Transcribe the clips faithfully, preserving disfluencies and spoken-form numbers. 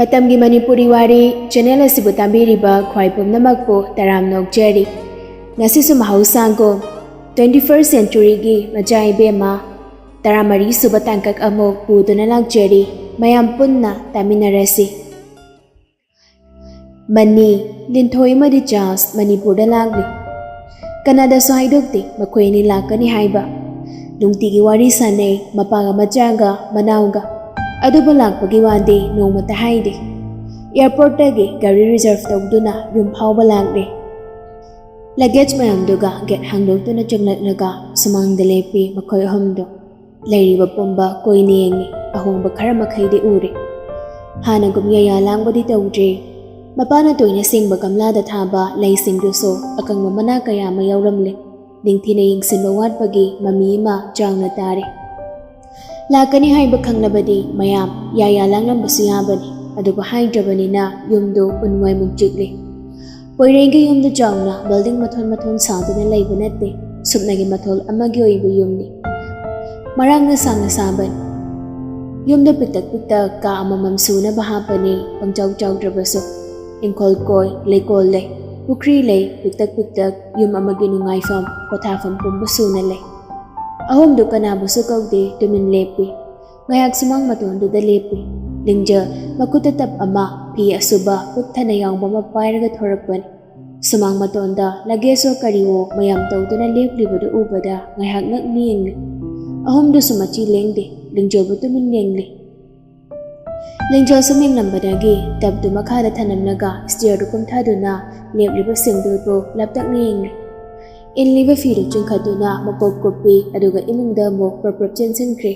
ꯃꯇꯝꯒꯤ ꯃꯅꯤꯄꯨꯔꯤ ꯋꯥꯔꯤ ꯆꯦꯅꯦꯜ ꯑꯁꯤꯕꯨ ꯇꯥꯕꯤꯔꯤꯕ ꯈ꯭ꯋꯥꯏ ꯄꯨꯝꯅꯃꯛꯄꯨ ꯇꯔꯥꯝꯅ ꯑꯣꯛꯆꯔꯤ꯫ ꯉꯁꯤꯁꯨ ꯃꯍꯧꯁꯥꯒꯨꯝ twenty first centuryꯒꯤ ꯃꯆꯥ ꯏꯕꯦꯝꯃ ꯇꯔꯥꯃꯔꯤ ꯁꯨꯕ ꯇꯥꯡꯀꯛ ꯑꯃꯨꯛ ꯄꯨꯗꯨꯅ ꯂꯥꯛꯆꯔꯤ꯫ ꯃꯌꯥꯝ ꯄꯨꯟꯅ ꯇꯥꯃꯤꯟꯅꯔꯁꯤ꯫ ꯃꯅꯤ, ꯂꯤꯟꯊꯣꯏ ꯑꯃꯗꯤ ꯆꯥꯔꯜꯁ ꯃꯅꯤꯄꯨꯔꯗ ꯂꯥꯛꯂꯤ꯫ ꯀꯅꯥꯗꯁꯨ ꯍꯥꯏꯗꯣꯛꯇꯦ ꯃꯈꯣꯏ ꯑꯅꯤ ꯂꯥꯛꯀꯅꯤ ꯍꯥꯏꯕ꯫ ꯅꯨꯡꯇꯤꯒꯤ ꯋꯥꯔꯤ ꯁꯥꯟꯅꯩ, ꯃꯄꯥꯒ ꯃꯆꯥꯒ ꯃꯅꯥꯎꯒ꯫ ꯑꯗꯨꯕꯨ ꯂꯥꯛꯄꯒꯤ ꯋꯥꯗꯤ ꯅꯣꯡꯃꯇ ꯍꯥꯏꯗꯦ꯫ ꯑꯦꯌꯔꯄꯣꯔꯠꯇꯒꯤ ꯒꯥꯔꯤ ꯔꯤꯖꯔꯚ ꯇꯧꯗꯨꯅ ꯌꯨꯝ ꯐꯥꯎꯕ ꯂꯥꯛꯂꯦ꯫ ꯂꯒꯦꯖ ꯃꯌꯥꯝꯗꯨꯒ ꯒꯦꯠ ꯍꯥꯡꯗꯣꯛꯇꯨꯅ ꯆꯪꯂꯛꯂꯒ ꯁꯨꯃꯥꯡꯗ ꯂꯦꯞꯄꯤ ꯃꯈꯣꯏ ꯑꯍꯨꯝꯗꯣ꯫ ꯂꯩꯔꯤꯕ ꯄꯨꯝꯕ ꯀꯣꯏꯅ ꯌꯦꯡꯉꯤ꯫ ꯑꯍꯣꯡꯕ ꯈꯔ ꯃꯈꯩꯗꯤ ꯎꯔꯦ꯫ ꯍꯥꯟꯅꯒꯨꯝ ꯌꯥꯌꯥ ꯂꯥꯡꯕꯗꯤ ꯇꯧꯗ꯭ꯔꯦ꯫ ꯃꯄꯥꯅ ꯇꯣꯏꯅ ꯁꯦꯡꯕ ꯒꯝꯂꯥꯗ ꯊꯥꯕ ꯂꯩꯁꯤꯡꯗꯨꯁꯨ ꯑꯀꯪꯕ ꯃꯅꯥ ꯀꯌꯥ ꯑꯃ ꯌꯥꯎꯔꯝꯂꯦ꯫ ꯅꯤꯡꯊꯤꯅ ꯌꯦꯡꯁꯤꯟꯕ ꯋꯥꯠꯄꯒꯤ ꯃꯃꯤ ꯑꯃ ꯆꯥꯎꯅ ꯇꯥꯔꯦ꯫ ꯂꯥꯛꯀꯅꯤ ꯍꯥꯏꯕ ꯈꯪꯂꯕꯗꯤ ꯃꯌꯥꯝ ꯌꯥꯌꯥ ꯂꯥꯡꯂꯝꯕꯁꯨ ꯌꯥꯕꯅꯤ꯫ ꯑꯗꯨꯕꯨ ꯍꯥꯏꯗ꯭ꯔꯕꯅꯤꯅ ꯌꯨꯝꯗꯨ ꯎꯟꯋꯥꯏꯃꯨꯛ ꯆꯤꯛꯂꯤ꯫ ꯄꯣꯏꯔꯩꯒꯤ ꯌꯨꯝꯗꯨ ꯆꯥꯎꯅ ꯕꯤꯜꯗꯤꯡ ꯃꯊꯣꯟ ꯃꯊꯣꯟ ꯁꯥꯗꯨꯅ ꯂꯩꯕ ꯅꯠꯇꯦ, ꯁꯨꯞꯅꯒꯤ ꯃꯊꯣꯜ ꯑꯃꯒꯤ ꯑꯣꯏꯕ ꯌꯨꯝꯅꯤ꯫ ꯃꯔꯥꯡꯅ ꯁꯥꯡꯅ ꯁꯥꯕꯅꯤ꯫ ꯌꯨꯝꯗ ꯄꯤꯛꯇꯛ ꯄꯤꯛꯇꯛ ꯀꯥ ꯑꯃꯃꯝ ꯁꯨꯅꯕ ꯍꯥꯞꯄꯅꯤ, ꯄꯪꯆꯥꯎ ꯆꯥꯎꯗ꯭ꯔꯕꯁꯨ꯫ ꯏꯪꯈꯣꯜ ꯀꯣꯏ, ꯂꯩꯀꯣꯜ ꯂꯩ, ꯄꯨꯈ꯭ꯔꯤ ꯂꯩ, ꯄꯤꯛꯇꯛ ꯄꯤꯛꯇꯛ ꯌꯨꯝ ꯑꯃꯒꯤ ꯅꯨꯡꯉꯥꯏꯐꯝ, ꯄꯣꯊꯥꯐꯝ ꯄꯨꯝꯕ ꯁꯨꯅ ꯂꯩ꯫ ꯑꯍꯨꯝꯗꯨ ꯀꯅꯥꯕꯨꯁꯨ ꯀꯧꯗꯦ, ꯇꯨꯃꯤꯟ ꯂꯦꯞꯄꯤ꯫ ꯉꯥꯏꯍꯥꯛ ꯁꯨꯃꯥꯡ ꯃꯇꯣꯟꯗꯨꯗ ꯂꯦꯞꯄꯤ꯫ ꯂꯤꯡꯖꯦꯜ ꯃꯈꯨꯠꯇ ꯇꯞ ꯑꯃ, ꯐꯤ ꯑꯁꯨꯕ ꯄꯤꯛ ꯊꯟꯅ ꯌꯥꯎꯕ ꯑꯃ ꯄꯥꯏꯔꯒ ꯊꯣꯔꯛꯄꯅꯤ꯫ ꯁꯨꯃꯥꯡ ꯃꯇꯣꯟꯗ ꯂꯒꯦꯖꯋꯣ ꯀꯔꯤꯋꯣ ꯃꯌꯥꯝ ꯇꯧꯗꯨꯅ ꯂꯦꯞꯂꯤꯕꯗꯨ ꯎꯕꯗ ꯉꯥꯏꯍꯥꯛ ꯉꯛꯅ ꯌꯦꯡꯂꯤ꯫ ꯑꯍꯨꯝꯗꯨꯁꯨ ꯃꯆꯤ ꯂꯦꯡꯗꯦ, ꯂꯤꯡꯖꯦꯜꯕꯨ ꯇꯨꯃꯤꯟ ꯌꯦꯡꯂꯤ꯫ ꯂꯤꯡꯖꯦꯜ ꯁꯨꯝ ꯌꯦꯡꯂꯝꯕꯗꯒꯤ ꯇꯞꯇꯨ ꯃꯈꯥꯗ ꯊꯅꯝꯂꯒ ꯁ꯭ꯇꯤꯌꯔꯗꯨ ꯀꯨꯝꯊꯗꯨꯅ ꯂꯦꯞꯂꯤꯕꯁꯤꯡꯗꯨꯕꯨ ꯂꯥꯞꯇꯛꯅ ꯌꯦꯡꯂꯤ꯫ ꯏꯜꯂꯤꯕ ꯐꯤꯗꯨ ꯆꯤꯡꯈꯠꯇꯨꯅ ꯃꯀꯣꯛ ꯀꯨꯞꯄꯤ, ꯑꯗꯨꯒ ꯏꯃꯨꯡꯗ ꯑꯃꯨꯛ ꯄ꯭ꯔꯞ ꯄ꯭ꯔꯞ ꯆꯦꯟꯁꯤꯟꯈ꯭ꯔꯦ꯫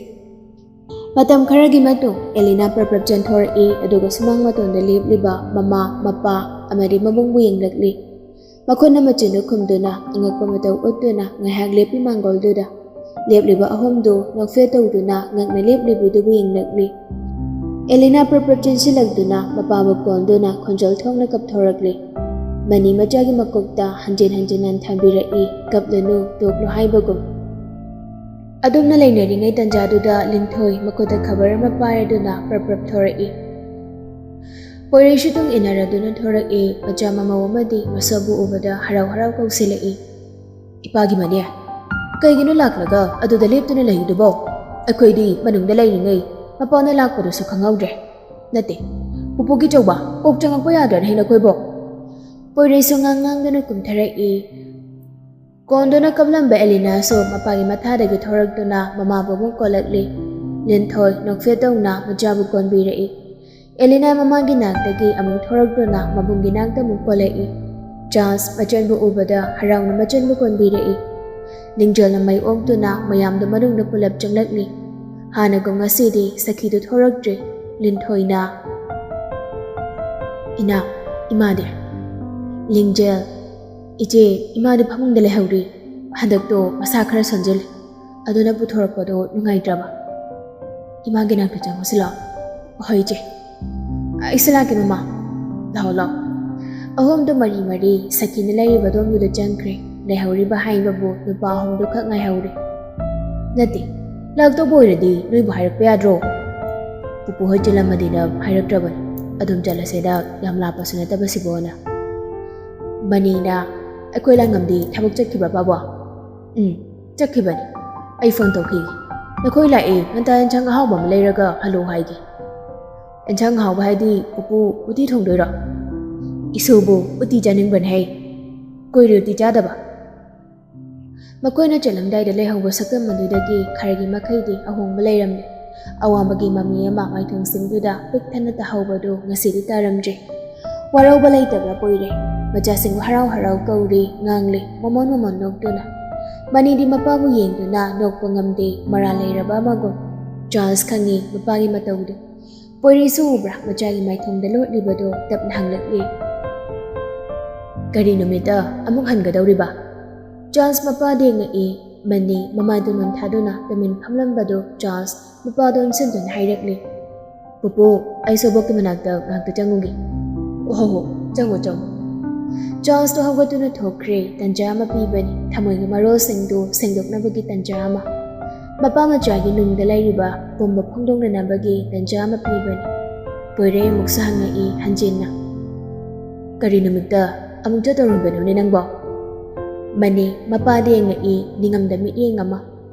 ꯃꯇꯝ ꯈꯔꯒꯤ ꯃꯇꯨꯡ ꯑꯦꯂꯤꯅꯥ ꯄ꯭ꯔꯞ ꯄ꯭ꯔꯞ ꯆꯦꯟꯊꯣꯔꯛꯏ, ꯑꯗꯨꯒ ꯁꯨꯃꯥꯡ ꯃꯇꯣꯟꯗ ꯂꯦꯞꯂꯤꯕ ꯃꯃꯥ, ꯃꯄꯥ ꯑꯃꯗꯤ ꯃꯕꯨꯡꯕꯨ ꯌꯦꯡꯂꯛꯂꯤ꯫ ꯃꯈꯨꯠꯅ ꯃꯆꯤꯟꯗꯨ ꯈꯨꯝꯗꯨꯅ ꯑꯉꯛꯄ ꯃꯇꯧ ꯎꯠꯇꯨꯅ ꯉꯥꯏꯍꯥꯛ ꯂꯦꯞꯄꯤ ꯃꯥꯡꯒꯣꯜꯗꯨꯗ꯫ ꯂꯦꯞꯂꯤꯕ ꯑꯍꯨꯝꯗꯨ ꯅꯣꯛꯐꯦꯠ ꯇꯧꯗꯨꯅ ꯉꯛꯅ ꯂꯦꯞꯂꯤꯕꯗꯨꯕꯨ ꯌꯦꯡꯂꯛꯂꯤ꯫ ꯑꯦꯂꯤꯅꯥ ꯄ꯭ꯔꯞ ꯄ꯭ꯔꯞ ꯆꯦꯟꯁꯤꯜꯂꯛꯇꯨꯅ ꯃꯄꯥꯕꯨ ꯀꯣꯟꯗꯨꯅ ꯈꯣꯟꯖꯦꯜ ꯊꯣꯛꯅ ꯀꯞꯊꯣꯔꯛꯂꯤ꯫ ꯃꯅꯤ ꯃꯆꯥꯒꯤ ꯃꯀꯣꯛꯇ ꯍꯟꯖꯤꯟ ꯍꯟꯖꯤꯟ ꯅꯟꯊꯕꯤꯔꯛꯏ, "ꯀꯞꯂꯅꯨ, ꯇꯣꯛꯂꯣ" ꯍꯥꯏꯕꯒꯨꯝ꯫ ꯑꯗꯨꯝꯅ ꯂꯩꯅꯔꯤꯉꯩ ꯇꯟꯖꯥꯗꯨꯗ ꯂꯤꯟꯊꯣꯏ ꯃꯈꯨꯠꯇ ꯈꯕꯔ ꯑꯃ ꯄꯥꯏꯔꯗꯨꯅ ꯄ꯭ꯔꯞ ꯄ꯭ꯔꯞ ꯊꯣꯔꯛꯏ꯫ ꯄꯣꯏꯔꯩꯁꯨ ꯇꯨꯡ ꯏꯟꯅꯔꯗꯨꯅ ꯊꯣꯔꯛꯏ꯫ ꯃꯆꯥ ꯃꯃꯧ ꯑꯃꯗꯤ ꯃꯆꯥꯕꯨ ꯎꯕꯗ ꯍꯔꯥꯎ ꯍꯔꯥꯎ ꯀꯧꯁꯤꯜꯂꯛꯏ꯫ "ꯏꯄꯥꯒꯤ ꯃꯅꯦ, ꯀꯩꯒꯤꯅꯣ ꯂꯥꯛꯂꯒ ꯑꯗꯨꯗ ꯂꯦꯞꯇꯨꯅ ꯂꯩꯔꯤꯗꯨꯕꯣ? ꯑꯩꯈꯣꯏꯗꯤ ꯃꯅꯨꯡꯗ ꯂꯩꯔꯤꯉꯩ ꯃꯄꯥꯅ ꯂꯥꯛꯄꯗꯨꯁꯨ ꯈꯪꯍꯧꯗ꯭ꯔꯦ꯫ ꯅꯠꯇꯦ, ꯄꯨꯄꯨꯒꯤ ꯆꯧꯕ, ꯀꯣꯛ ꯆꯪꯉꯛꯄ ꯌꯥꯗ꯭ꯔꯅꯦ ꯅꯈꯣꯏꯕꯣ?" ꯄꯣꯏꯔꯩꯁꯨ ꯉꯥꯡ ꯉꯥꯡꯗꯨꯅ ꯀꯨꯝꯊꯔꯛꯏ꯫ ꯀꯣꯟꯗꯨꯅ ꯀꯞꯂꯝꯕ ꯑꯦꯂꯤꯅꯥꯁꯨ ꯃꯄꯥꯒꯤ ꯃꯊꯥꯗꯒꯤ ꯊꯣꯔꯛꯇꯨꯅ ꯃꯃꯥꯕꯨ ꯑꯃꯨꯛ ꯀꯣꯜꯂꯛꯂꯤ꯫ ꯂꯤꯟꯊꯣꯏ ꯅꯣꯛꯐꯦꯠ ꯇꯧꯅ ꯃꯆꯥꯕꯨ ꯀꯣꯟꯕꯤꯔꯛꯏ꯫ ꯑꯦꯂꯤꯅꯥ ꯃꯃꯥꯒꯤ ꯅꯥꯛꯇꯒꯤ ꯑꯃꯨꯛ ꯊꯣꯔꯛꯇꯨꯅ ꯃꯕꯨꯡꯒꯤ ꯅꯥꯛꯇ ꯑꯃꯨꯛ ꯀꯣꯜꯂꯛꯏ꯫ ꯆꯥꯔꯜꯁ ꯃꯆꯟꯕꯨ ꯎꯕꯗ ꯍꯔꯥꯎꯅ ꯃꯆꯟꯕꯨ ꯀꯣꯟꯕꯤꯔꯛꯏ꯫ ꯂꯤꯡꯖꯦꯜꯅ ꯃꯩ ꯑꯣꯛꯇꯨꯅ ꯃꯌꯥꯝꯗꯨ ꯃꯅꯨꯡꯗ ꯄꯨꯂꯞ ꯆꯪꯂꯛꯂꯤ꯫ ꯍꯥꯟꯅꯒꯨꯝ ꯉꯁꯤꯗꯤ ꯁꯈꯤꯗꯨ ꯊꯣꯔꯛꯇ꯭ꯔꯤ꯫ ꯂꯤꯟꯊꯣꯏꯅ, "ꯏꯅꯥ, ꯏꯃꯥꯗꯤ?" ꯂꯤꯡꯖꯦꯜ, "ꯏꯆꯦ, ꯏꯃꯥꯗꯤ ꯐꯃꯨꯡꯗ ꯂꯩꯍꯧꯔꯤ꯫ ꯍꯟꯗꯛꯇꯣ ꯃꯁꯥ ꯈꯔ ꯁꯣꯟꯖꯤꯜꯂꯤ꯫ ꯑꯗꯨꯅ ꯄꯨꯊꯣꯔꯛꯄꯗꯣ ꯅꯨꯡꯉꯥꯏꯇ꯭ꯔꯕ꯫ ꯏꯃꯥꯒꯤ ꯅꯥꯛꯇ ꯆꯪꯉꯨꯁꯤ ꯂꯥꯛꯑꯣ꯫" "ꯍꯣꯏ, ꯏꯆꯦ꯫ ꯑꯩꯁꯨ ꯂꯥꯛꯀꯦ, ꯃꯃꯥ꯫ ꯂꯥꯛꯑꯣ, ꯂꯥꯛꯑꯣ꯫" ꯑꯍꯨꯝꯗꯨ ꯃꯔꯤ ꯃꯔꯤ ꯁꯈꯤꯅ ꯂꯩꯔꯤꯕ ꯑꯗꯣꯝꯗꯨꯗ ꯆꯪꯈ꯭ꯔꯦ꯫ ꯂꯩꯍꯧꯔꯤꯕ ꯍꯥꯏꯕꯕꯨ ꯅꯨꯄꯥ ꯑꯍꯨꯝꯗꯨ ꯈꯛ ꯉꯥꯏꯍꯧꯔꯦ꯫ "ꯅꯠꯇꯦ, ꯂꯥꯛꯇꯧꯕ ꯑꯣꯏꯔꯗꯤ ꯅꯣꯏꯕꯨ ꯍꯥꯏꯔꯛꯄ ꯌꯥꯗ꯭ꯔꯣ? ꯄꯨꯄꯨ ꯍꯣꯏ ꯆꯤꯜꯂꯝꯃꯗꯤꯅ ꯍꯥꯏꯔꯛꯇ꯭ꯔꯕꯅꯤ꯫ ꯑꯗꯨꯝ ꯆꯠꯂꯁꯦꯗ, ꯌꯥꯝ ꯂꯥꯞꯄꯁꯨ ꯅꯠꯇꯕꯁꯤꯕꯣꯅ꯫" ꯃꯅꯤꯅ, "ꯑꯩꯈꯣꯏ ꯂꯥꯡꯉꯝꯗꯤ ꯊꯕꯛ ꯆꯠꯈꯤꯕ꯭ꯔꯕꯕꯣ?" "ꯎꯝ, ꯆꯠꯈꯤꯕꯅꯤ꯫ ꯑꯩ ꯐꯣꯟ ꯇꯧꯈꯤꯒꯦ꯫ ꯅꯈꯣꯏ ꯂꯥꯛꯑꯦ, ꯉꯟꯇꯥ ꯌꯦꯟꯁꯥꯡ ꯑꯍꯥꯎꯕ ꯑꯃ ꯂꯩꯔꯒ ꯍꯜꯂꯣ ꯍꯥꯏꯒꯦ꯫" "ꯌꯦꯟꯁꯥꯡ ꯑꯍꯥꯎꯕ ꯍꯥꯏꯗꯤ ꯄꯨꯄꯨ ꯎꯇꯤ ꯊꯣꯡꯗꯣꯏꯔꯣ?" "ꯏꯁꯨꯕꯨ ꯎꯇꯤ ꯆꯥꯅꯤꯡꯕꯅꯦ ꯍꯩ꯫ ꯀꯨꯏꯔꯦ ꯎꯇꯤ ꯆꯥꯗꯕ꯫" ꯃꯈꯣꯏꯅ ꯆꯠꯂꯝꯗꯥꯏꯗ ꯂꯩꯍꯧꯕ ꯁꯛꯇꯝ ꯑꯗꯨꯗꯒꯤ ꯈꯔꯒꯤ ꯃꯈꯩꯗꯤ ꯑꯍꯣꯡꯕ ꯂꯩꯔꯝꯂꯦ꯫ ꯑꯋꯥꯕꯒꯤ ꯃꯃꯤ ꯑꯃ ꯃꯥꯏꯊꯣꯡꯁꯤꯡꯗꯨꯗ ꯄꯤꯛ ꯊꯟꯅ ꯇꯥꯍꯧꯕꯗꯨ ꯉꯁꯤꯗꯤ ꯇꯥꯔꯝꯗ꯭ꯔꯦ꯫ ꯋꯥꯔꯧꯕ ꯂꯩꯇꯕ ꯀꯨꯏꯔꯦ꯫ ꯃꯆꯥꯁꯤꯡꯕꯨ ꯍꯔꯥꯎ ꯍꯔꯥꯎ ꯀꯧꯔꯤ, ꯉꯥꯡꯂꯤ, ꯃꯃꯣꯟ ꯃꯃꯣꯟ ꯅꯣꯛꯇꯨꯅ꯫ ꯃꯅꯤꯗꯤ ꯃꯄꯥꯕꯨ ꯌꯦꯡꯗꯨꯅ ꯅꯣꯛꯄ ꯉꯝꯗꯦ, ꯃꯔꯥꯜ ꯂꯩꯔꯕ ꯑꯃꯒꯨꯝ꯫ ꯆꯥꯔꯜꯁ ꯈꯪꯉꯤ ꯃꯄꯥꯒꯤ ꯃꯇꯧꯗꯨ꯫ ꯄꯣꯏꯔꯩꯁꯨ ꯎꯕ꯭ꯔꯥ ꯃꯆꯥꯒꯤ ꯃꯥꯏꯊꯣꯡꯗ ꯂꯣꯠꯂꯤꯕꯗꯨ ꯇꯞꯅ ꯍꯪꯂꯛꯂꯤ꯫ "ꯀꯔꯤ ꯅꯨꯃꯤꯠꯇ ꯑꯃꯨꯛ ꯍꯟꯒꯗꯧꯔꯤꯕ?" ꯆꯥꯔꯜꯁ ꯃꯄꯥꯗꯤ ꯉꯛꯏ꯫ ꯃꯅꯤ ꯃꯃꯥꯗꯨ ꯅꯣꯟꯊꯥꯗꯨꯅ ꯇꯨꯃꯤꯟ ꯐꯝꯂꯝꯕꯗꯨ ꯆꯥꯔꯜꯁ ꯃꯄꯥꯗꯨ ꯑꯣꯟꯁꯤꯟꯗꯨꯅ ꯍꯥꯏꯔꯛꯂꯤ꯫ "ꯄꯨꯄꯨ, ꯑꯩꯁꯨ ꯑꯕꯣꯛꯀꯤ ꯃꯅꯥꯛꯇ ꯉꯥꯛꯇ ꯆꯪꯉꯨꯒꯦ꯫" "ꯑꯣ ꯍꯣ ꯍꯣ, ꯆꯪꯉꯣ ꯆꯪꯉꯣ꯫" ꯆꯥꯔꯜꯁꯇꯨ ꯍꯧꯒꯠꯇꯨꯅ ꯊꯣꯛꯈ꯭ꯔꯦ꯫ ꯇꯟꯖꯥ ꯑꯃ ꯄꯤꯕꯅꯤ, ꯊꯃꯣꯏꯒꯤ ꯃꯔꯣꯜꯁꯤꯡꯗꯨ ꯁꯦꯡꯗꯣꯛꯅꯕꯒꯤ ꯇꯟꯖꯥ ꯑꯃ꯫ ꯃꯄꯥ ꯃꯆꯥꯒꯤ ꯅꯨꯡꯗ ꯂꯩꯔꯤꯕ ꯄꯨꯝꯕ ꯐꯣꯡꯗꯣꯛꯅꯅꯕꯒꯤ ꯇꯟꯖꯥ ꯑꯃ ꯄꯤꯕꯅꯤ꯫ ꯄꯣꯏꯔꯩ ꯑꯃꯨꯛꯁꯨ ꯍꯪꯉꯛꯏ ꯍꯟꯖꯤꯟꯅ꯫ "ꯀꯔꯤ ꯅꯨꯃꯤꯠꯇ ꯑꯃꯨꯛꯇ ꯇꯧꯔꯝꯕꯅꯣꯅꯦ ꯅꯪꯕꯣ?" ꯃꯅꯤ ꯃꯄꯥꯗ ꯌꯦꯡꯉꯛꯏ ꯅꯤꯡꯉꯝꯗ ꯃꯤꯠꯌꯦꯡ ꯑꯃ꯫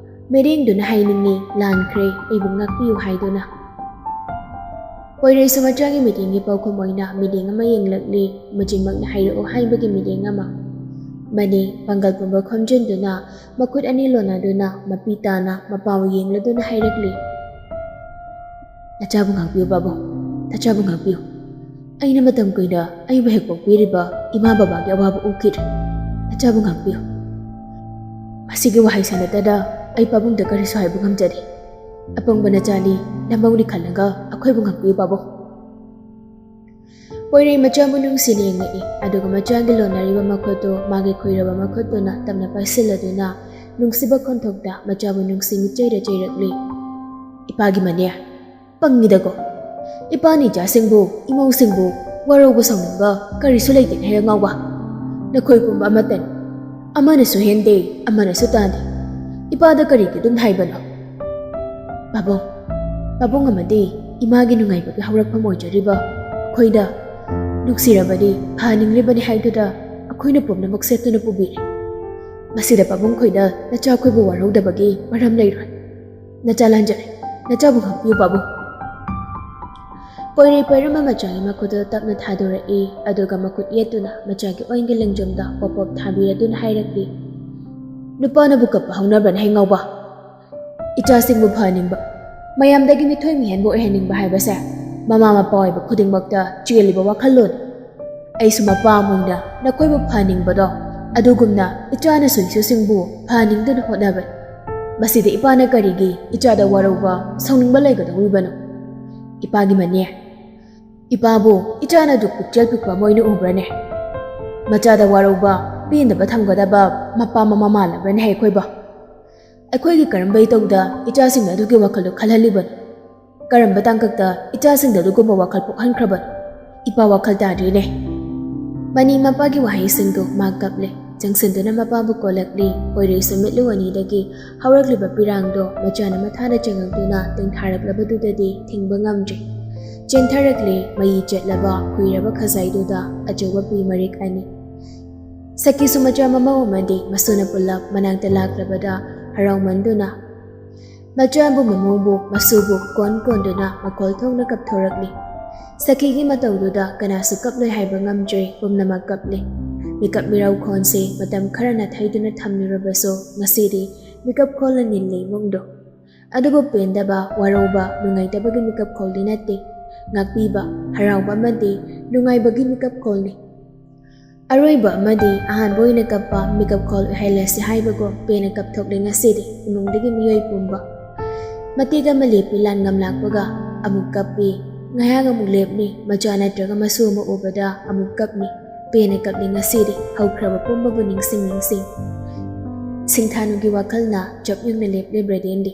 ꯃꯤꯠꯌꯦꯡꯗꯨꯅ ꯍꯥꯏꯅꯤꯡꯉꯤ, "ꯂꯥꯟꯈ꯭ꯔꯦ, ꯑꯩꯕꯨ ꯉꯥꯛꯄꯤꯌꯨ" ꯍꯥꯏꯗꯨꯅ꯫ ꯄꯣꯏꯔꯩꯁꯨ ꯃꯆꯥꯒꯤ ꯃꯤꯠꯌꯦꯡꯒꯤ ꯄꯥꯎꯈꯨꯝ ꯑꯣꯏꯅ ꯃꯤꯠꯌꯦꯡ ꯑꯃ ꯌꯦꯡꯂꯛꯂꯤ, ꯃꯆꯤꯟꯃꯛꯅ "ꯍꯥꯏꯔꯛꯑꯣ" ꯍꯥꯏꯕꯒꯤ ꯃꯤꯠꯌꯦꯡ ꯑꯃ꯫ ꯃꯅꯤ ꯄꯥꯡꯒꯜ ꯄꯨꯝꯕ ꯈꯣꯝꯖꯤꯟꯗꯨꯅ ꯃꯈꯨꯠ ꯑꯅꯤ ꯂꯣꯟꯅꯗꯨꯅ ꯃꯄꯤ ꯇꯥꯅ ꯃꯄꯥꯕꯨ ꯌꯦꯡꯂꯗꯨꯅ ꯍꯥꯏꯔꯛꯂꯤ, "ꯅꯆꯥꯕꯨ ꯉꯥꯛꯄꯤꯌꯨ ꯄꯥꯕꯨꯡ, ꯅꯆꯥꯕꯨ ꯉꯥꯛꯄꯤꯌꯨ꯫ ꯑꯩꯅ ꯃꯇꯝ ꯀꯨꯏꯅ ꯑꯩꯕꯨ ꯍꯦꯛ ꯄꯣꯛꯄꯤꯔꯤꯕ ꯏꯃꯥ ꯕꯕꯥꯒꯤ ꯑꯋꯥꯕ ꯎꯈꯤꯗ꯭ꯔꯦ꯫ ꯅꯆꯥꯕꯨ ꯉꯥꯛꯄꯤꯌꯨ꯫" ꯃꯁꯤꯒꯤ ꯋꯥꯍꯩ ꯁꯥꯟꯅꯇꯗ ꯑꯩ ꯄꯥꯕꯨꯡꯗ ꯀꯔꯤꯁꯨ ꯍꯥꯏꯕ ꯉꯝꯖꯗꯦ꯫ "ꯑꯄꯪꯕ ꯅꯆꯥꯅꯤ, ꯅꯃꯧꯅꯤ ꯈꯜꯂꯒ ꯑꯩꯈꯣꯏꯕꯨ ꯉꯥꯛꯄꯤꯌꯨ ꯄꯥꯕꯨꯡ꯫" ꯄꯣꯏꯔꯩ ꯃꯆꯥꯕꯨ ꯅꯨꯡꯁꯤꯅ ꯌꯦꯡꯉꯛꯏ, ꯑꯗꯨꯒ ꯃꯆꯥꯒꯤ ꯂꯣꯟꯅꯔꯤꯕ ꯃꯈꯨꯠꯇꯨ ꯃꯥꯒꯤ ꯈꯨꯏꯔꯕ ꯃꯈꯨꯠꯇꯨꯅ ꯇꯞꯅ ꯄꯥꯏꯁꯤꯜꯂꯗꯨꯅ ꯅꯨꯡꯁꯤꯕ ꯈꯣꯟꯊꯣꯛꯇ ꯃꯆꯥꯕꯨ ꯅꯨꯡꯁꯤ ꯃꯤꯠꯆꯩꯔ ꯆꯩꯔꯛꯂꯤ꯫ "ꯏꯄꯥꯒꯤ ꯃꯅꯦ, ꯄꯪꯉꯤꯗꯀꯣ꯫ ꯏꯄꯥꯅ ꯏꯆꯥꯁꯤꯡꯕꯨ, ꯏꯃꯧꯁꯤꯡꯕꯨ ꯋꯥꯔꯧꯕ ꯁꯥꯎꯅꯤꯡꯕ ꯀꯔꯤꯁꯨ ꯂꯩꯇꯦꯅꯦ ꯍꯦ ꯉꯥꯎꯕ꯫ ꯅꯈꯣꯏ ꯄꯨꯝꯕ ꯑꯃꯠꯇꯅꯤ꯫ ꯑꯃꯅꯁꯨ ꯍꯦꯟꯗꯦ, ꯑꯃꯅꯁꯨ ꯇꯥꯗꯦ꯫ ꯏꯄꯥꯗ ꯀꯔꯤꯒꯤ ꯑꯗꯨꯝ ꯍꯥꯏꯕꯅꯣ? ꯄꯥꯕꯨꯡ, ꯄꯥꯕꯨꯡ ꯑꯃꯗꯤ ꯏꯃꯥꯒꯤ ꯅꯨꯡꯉꯥꯏꯕꯒꯤ ꯍꯧꯔꯛꯐꯝ ꯑꯣꯏꯖꯔꯤꯕ ꯑꯩꯈꯣꯏꯗ ꯅꯨꯡꯁꯤꯔꯕꯗꯤ ꯐꯍꯟꯅꯤꯡꯂꯤꯕꯅꯤ ꯍꯥꯏꯗꯨꯗ ꯑꯩꯈꯣꯏꯅ ꯄꯨꯝꯅꯃꯛ ꯁꯦꯠꯇꯨꯅ ꯄꯨꯕꯤꯔꯦ꯫ ꯃꯁꯤꯗ ꯄꯥꯕꯨꯡ ꯈꯣꯏꯗ ꯅꯆꯥ ꯑꯩꯈꯣꯏꯕꯨ ꯋꯥꯔꯧꯗꯕꯒꯤ ꯃꯔꯝ ꯂꯩꯔꯣꯏ꯫ ꯅꯆꯥ ꯂꯥꯟꯖꯔꯦ, ꯅꯆꯥꯕꯨ ꯉꯥꯛꯄꯤꯌꯨ ꯄꯥꯕꯨꯡ꯫" ꯄꯣꯏꯔꯩ ꯄꯣꯏꯔꯝꯕ ꯃꯆꯥꯒꯤ ꯃꯈꯨꯠꯇꯨ ꯇꯞꯅ ꯊꯥꯗꯣꯔꯛꯏ, ꯑꯗꯨꯒ ꯃꯈꯨꯠ ꯌꯦꯠꯇꯨꯅ ꯃꯆꯥꯒꯤ ꯑꯣꯏꯟꯒꯤ ꯂꯦꯡꯖꯨꯝꯗ ꯄꯣꯞ ꯄꯣꯞ ꯊꯥꯕꯤꯔꯗꯨꯅ ꯍꯥꯏꯔꯛꯂꯤ, "ꯅꯨꯄꯥꯅꯕꯨ ꯀꯞꯄ ꯍꯧꯅꯕ꯭ꯔꯅꯦ ꯍꯦ ꯉꯥꯎꯕ? ꯏꯆꯥꯁꯤꯡꯕꯨ ꯐꯍꯟꯅꯤꯡꯕ, ꯃꯌꯥꯝꯗꯒꯤ ꯃꯤꯊꯣꯏ ꯃꯤꯍꯦꯟꯕ ꯑꯣꯏꯍꯟꯅꯤꯡꯕ ꯍꯥꯏꯕꯁꯦ ꯃꯃꯥ ꯃꯄꯥ ꯑꯣꯏꯕ ꯈꯨꯗꯤꯡꯃꯛꯇ ꯆꯦꯜꯂꯤꯕ ꯋꯥꯈꯜꯂꯣꯟ꯫ ꯑꯩꯁꯨ ꯃꯄꯥ ꯑꯃ ꯑꯣꯏꯅ ꯅꯈꯣꯏꯕꯨ ꯐꯍꯟꯅꯤꯡꯕꯗꯣ, ꯑꯗꯨꯒꯨꯝꯅ ꯏꯆꯥꯅꯁꯨ ꯏꯁꯨꯁꯤꯡꯕꯨ ꯐꯍꯟꯅꯤꯡꯗꯨꯅ ꯍꯣꯠꯅꯕꯅꯤ꯫ ꯃꯁꯤꯗ ꯏꯄꯥꯅ ꯀꯔꯤꯒꯤ ꯏꯆꯥꯗ ꯋꯥꯔꯧꯕ, ꯁꯥꯎꯅꯤꯡꯕ ꯂꯩꯒꯗꯧꯔꯤꯕꯅꯣ? ꯏꯄꯥꯒꯤ ꯃꯅꯦ, ꯏꯄꯥꯕꯨ ꯏꯆꯥꯅ ꯑꯗꯨꯛ ꯄꯨꯛꯆꯦꯜ ꯄꯤꯛꯄ ꯑꯃ ꯑꯣꯏꯅ ꯎꯕ꯭ꯔꯅꯦ? ꯃꯆꯥꯗ ꯋꯥꯔꯧꯕ, ꯄꯦꯟꯗꯕ ꯊꯝꯒꯗꯕ ꯃꯄꯥ ꯃꯃꯥ ꯃꯥꯜꯂꯕ꯭ꯔꯅꯦ ꯑꯩꯈꯣꯏꯕꯣ? ꯑꯩꯈꯣꯏꯒꯤ ꯀꯔꯝꯕ ꯏꯇꯧꯗ ꯏꯆꯥꯁꯤꯡꯅ ꯑꯗꯨꯒꯤ ꯋꯥꯈꯜꯗꯣ ꯈꯜꯍꯜꯂꯤꯕꯅꯣ? ꯀꯔꯝꯕ ꯇꯥꯡꯀꯛꯇ ꯏꯆꯥꯁꯤꯡꯗ ꯑꯗꯨꯒꯨꯝꯕ ꯋꯥꯈꯜ ꯄꯣꯛꯍꯟꯈ꯭ꯔꯕꯅꯣ? ꯏꯄꯥ ꯋꯥꯈꯜ ꯇꯥꯗ꯭ꯔꯤꯅꯦ꯫" ꯃꯅꯤ ꯃꯄꯥꯒꯤ ꯋꯥꯍꯩꯁꯤꯡꯗꯨ ꯃꯥ ꯀꯞꯂꯦ꯫ ꯆꯪꯁꯤꯟꯗꯨꯅ ꯃꯄꯥꯕꯨ ꯀꯣꯜꯂꯛꯂꯤ꯫ ꯄꯣꯏꯔꯩꯁꯨ ꯃꯤꯠꯂꯨ ꯑꯅꯤꯗꯒꯤ ꯍꯧꯔꯛꯂꯤꯕ ꯄꯤꯔꯥꯡꯗꯣ ꯃꯆꯥꯅ ꯃꯊꯥꯅ ꯆꯪꯉꯛꯇꯨꯅ ꯇꯦꯡꯊꯥꯔꯛꯂꯕꯗꯨꯗꯗꯤ ꯊꯤꯡꯕ ꯉꯝꯗ꯭ꯔꯤ꯫ ꯆꯦꯟꯊꯔꯛꯂꯦ ꯃꯌꯤ ꯆꯠꯂꯕ ꯀꯨꯏꯔꯕ ꯈꯖꯥꯏꯗꯨꯗ ꯑꯆꯧꯕ ꯄꯤ ꯃꯔꯤꯛ ꯑꯅꯤ꯫ ꯁꯈꯤꯁꯨ ꯃꯆꯥ ꯃꯃꯧ ꯑꯃꯗꯤ ꯃꯁꯨꯅ ꯄꯨꯜꯂꯞ ꯃꯅꯥꯛꯇ ꯂꯥꯛꯂꯕꯗ ꯍꯔꯥꯎꯃꯟꯗꯨꯅ ꯃꯆꯥꯕꯨ, ꯃꯃꯧꯕꯨ, ꯃꯁꯨꯕꯨ ꯀꯣꯟ ꯀꯣꯟꯗꯨꯅ ꯃꯈꯣꯜ ꯊꯣꯛꯅ ꯀꯞꯊꯣꯔꯛꯂꯤ꯫ ꯁꯈꯤꯒꯤ ꯃꯇꯧꯗꯨꯗ ꯀꯅꯥꯁꯨ ꯀꯞꯂꯣꯏ ꯍꯥꯏꯕ ꯉꯝꯗ꯭ꯔꯦ, ꯄꯨꯝꯅꯃꯛ ꯀꯞꯂꯤ꯫ ꯃꯤꯀꯞ ꯃꯤꯔꯥꯎꯈꯣꯟꯁꯦ ꯃꯇꯝ ꯈꯔ ꯅꯥꯊꯩꯗꯨꯅ ꯊꯝꯂꯨꯔꯕꯁꯨ ꯉꯁꯤꯗꯤ ꯃꯤꯀꯞ ꯈꯣꯜꯅ ꯅꯤꯜꯂꯤ ꯏꯃꯨꯡꯗꯣ꯫ ꯑꯗꯨꯕꯨ ꯄꯦꯟꯗꯕ, ꯋꯥꯔꯧꯕ, ꯅꯨꯡꯉꯥꯏꯇꯕꯒꯤ ꯃꯤꯀꯞ ꯈꯣꯜꯗꯤ ꯅꯠꯇꯦ꯫ ꯉꯥꯛꯄꯤꯕ, ꯍꯔꯥꯎꯕ ꯑꯃꯗꯤ ꯅꯨꯡꯉꯥꯏꯕꯒꯤ ꯃꯤꯀꯞ ꯈꯣꯜꯅꯤ꯫ ꯑꯔꯣꯏꯕ ꯑꯃꯗꯤ ꯑꯍꯥꯟꯕ ꯑꯣꯏꯅ ꯀꯞꯄ ꯃꯤꯀꯞ ꯈꯣꯜ ꯑꯣꯏꯍꯜꯂꯁꯤ ꯍꯥꯏꯕꯒꯨꯝ ꯄꯦꯟꯅ ꯀꯞꯊꯣꯛꯂꯦ ꯉꯁꯤꯗꯤ ꯏꯃꯨꯡꯗꯒꯤ ꯃꯤꯑꯣꯏ ꯄꯨꯝꯕ꯫ ꯃꯇꯦꯛ ꯑꯃ ꯂꯦꯞꯄꯤ ꯂꯥꯟ ꯉꯝꯂꯥꯛꯄꯒ ꯑꯃꯨꯛ ꯀꯞꯄꯤ, ꯉꯥꯏꯍꯥꯛ ꯑꯃꯨꯛ ꯂꯦꯞꯂꯤ, ꯃꯆꯥ ꯅꯠꯇ꯭ꯔꯒ ꯃꯁꯨ ꯑꯃ ꯎꯕꯗ ꯑꯃꯨꯛ ꯀꯞꯂꯤ꯫ ꯄꯦꯟꯅ ꯀꯞꯂꯤ ꯉꯁꯤꯗꯤ ꯍꯧꯈ꯭ꯔꯕ ꯄꯨꯝꯕꯕꯨ ꯅꯤꯡꯁꯤꯡ ꯅꯤꯡꯁꯤꯡ꯫ ꯁꯤꯡꯊꯥꯅꯨꯒꯤ ꯋꯥꯈꯜꯅ ꯆꯞ ꯌꯨꯡꯅ ꯂꯦꯞꯂꯦ ꯕ꯭ꯔꯦꯗꯦꯟꯗꯤ꯫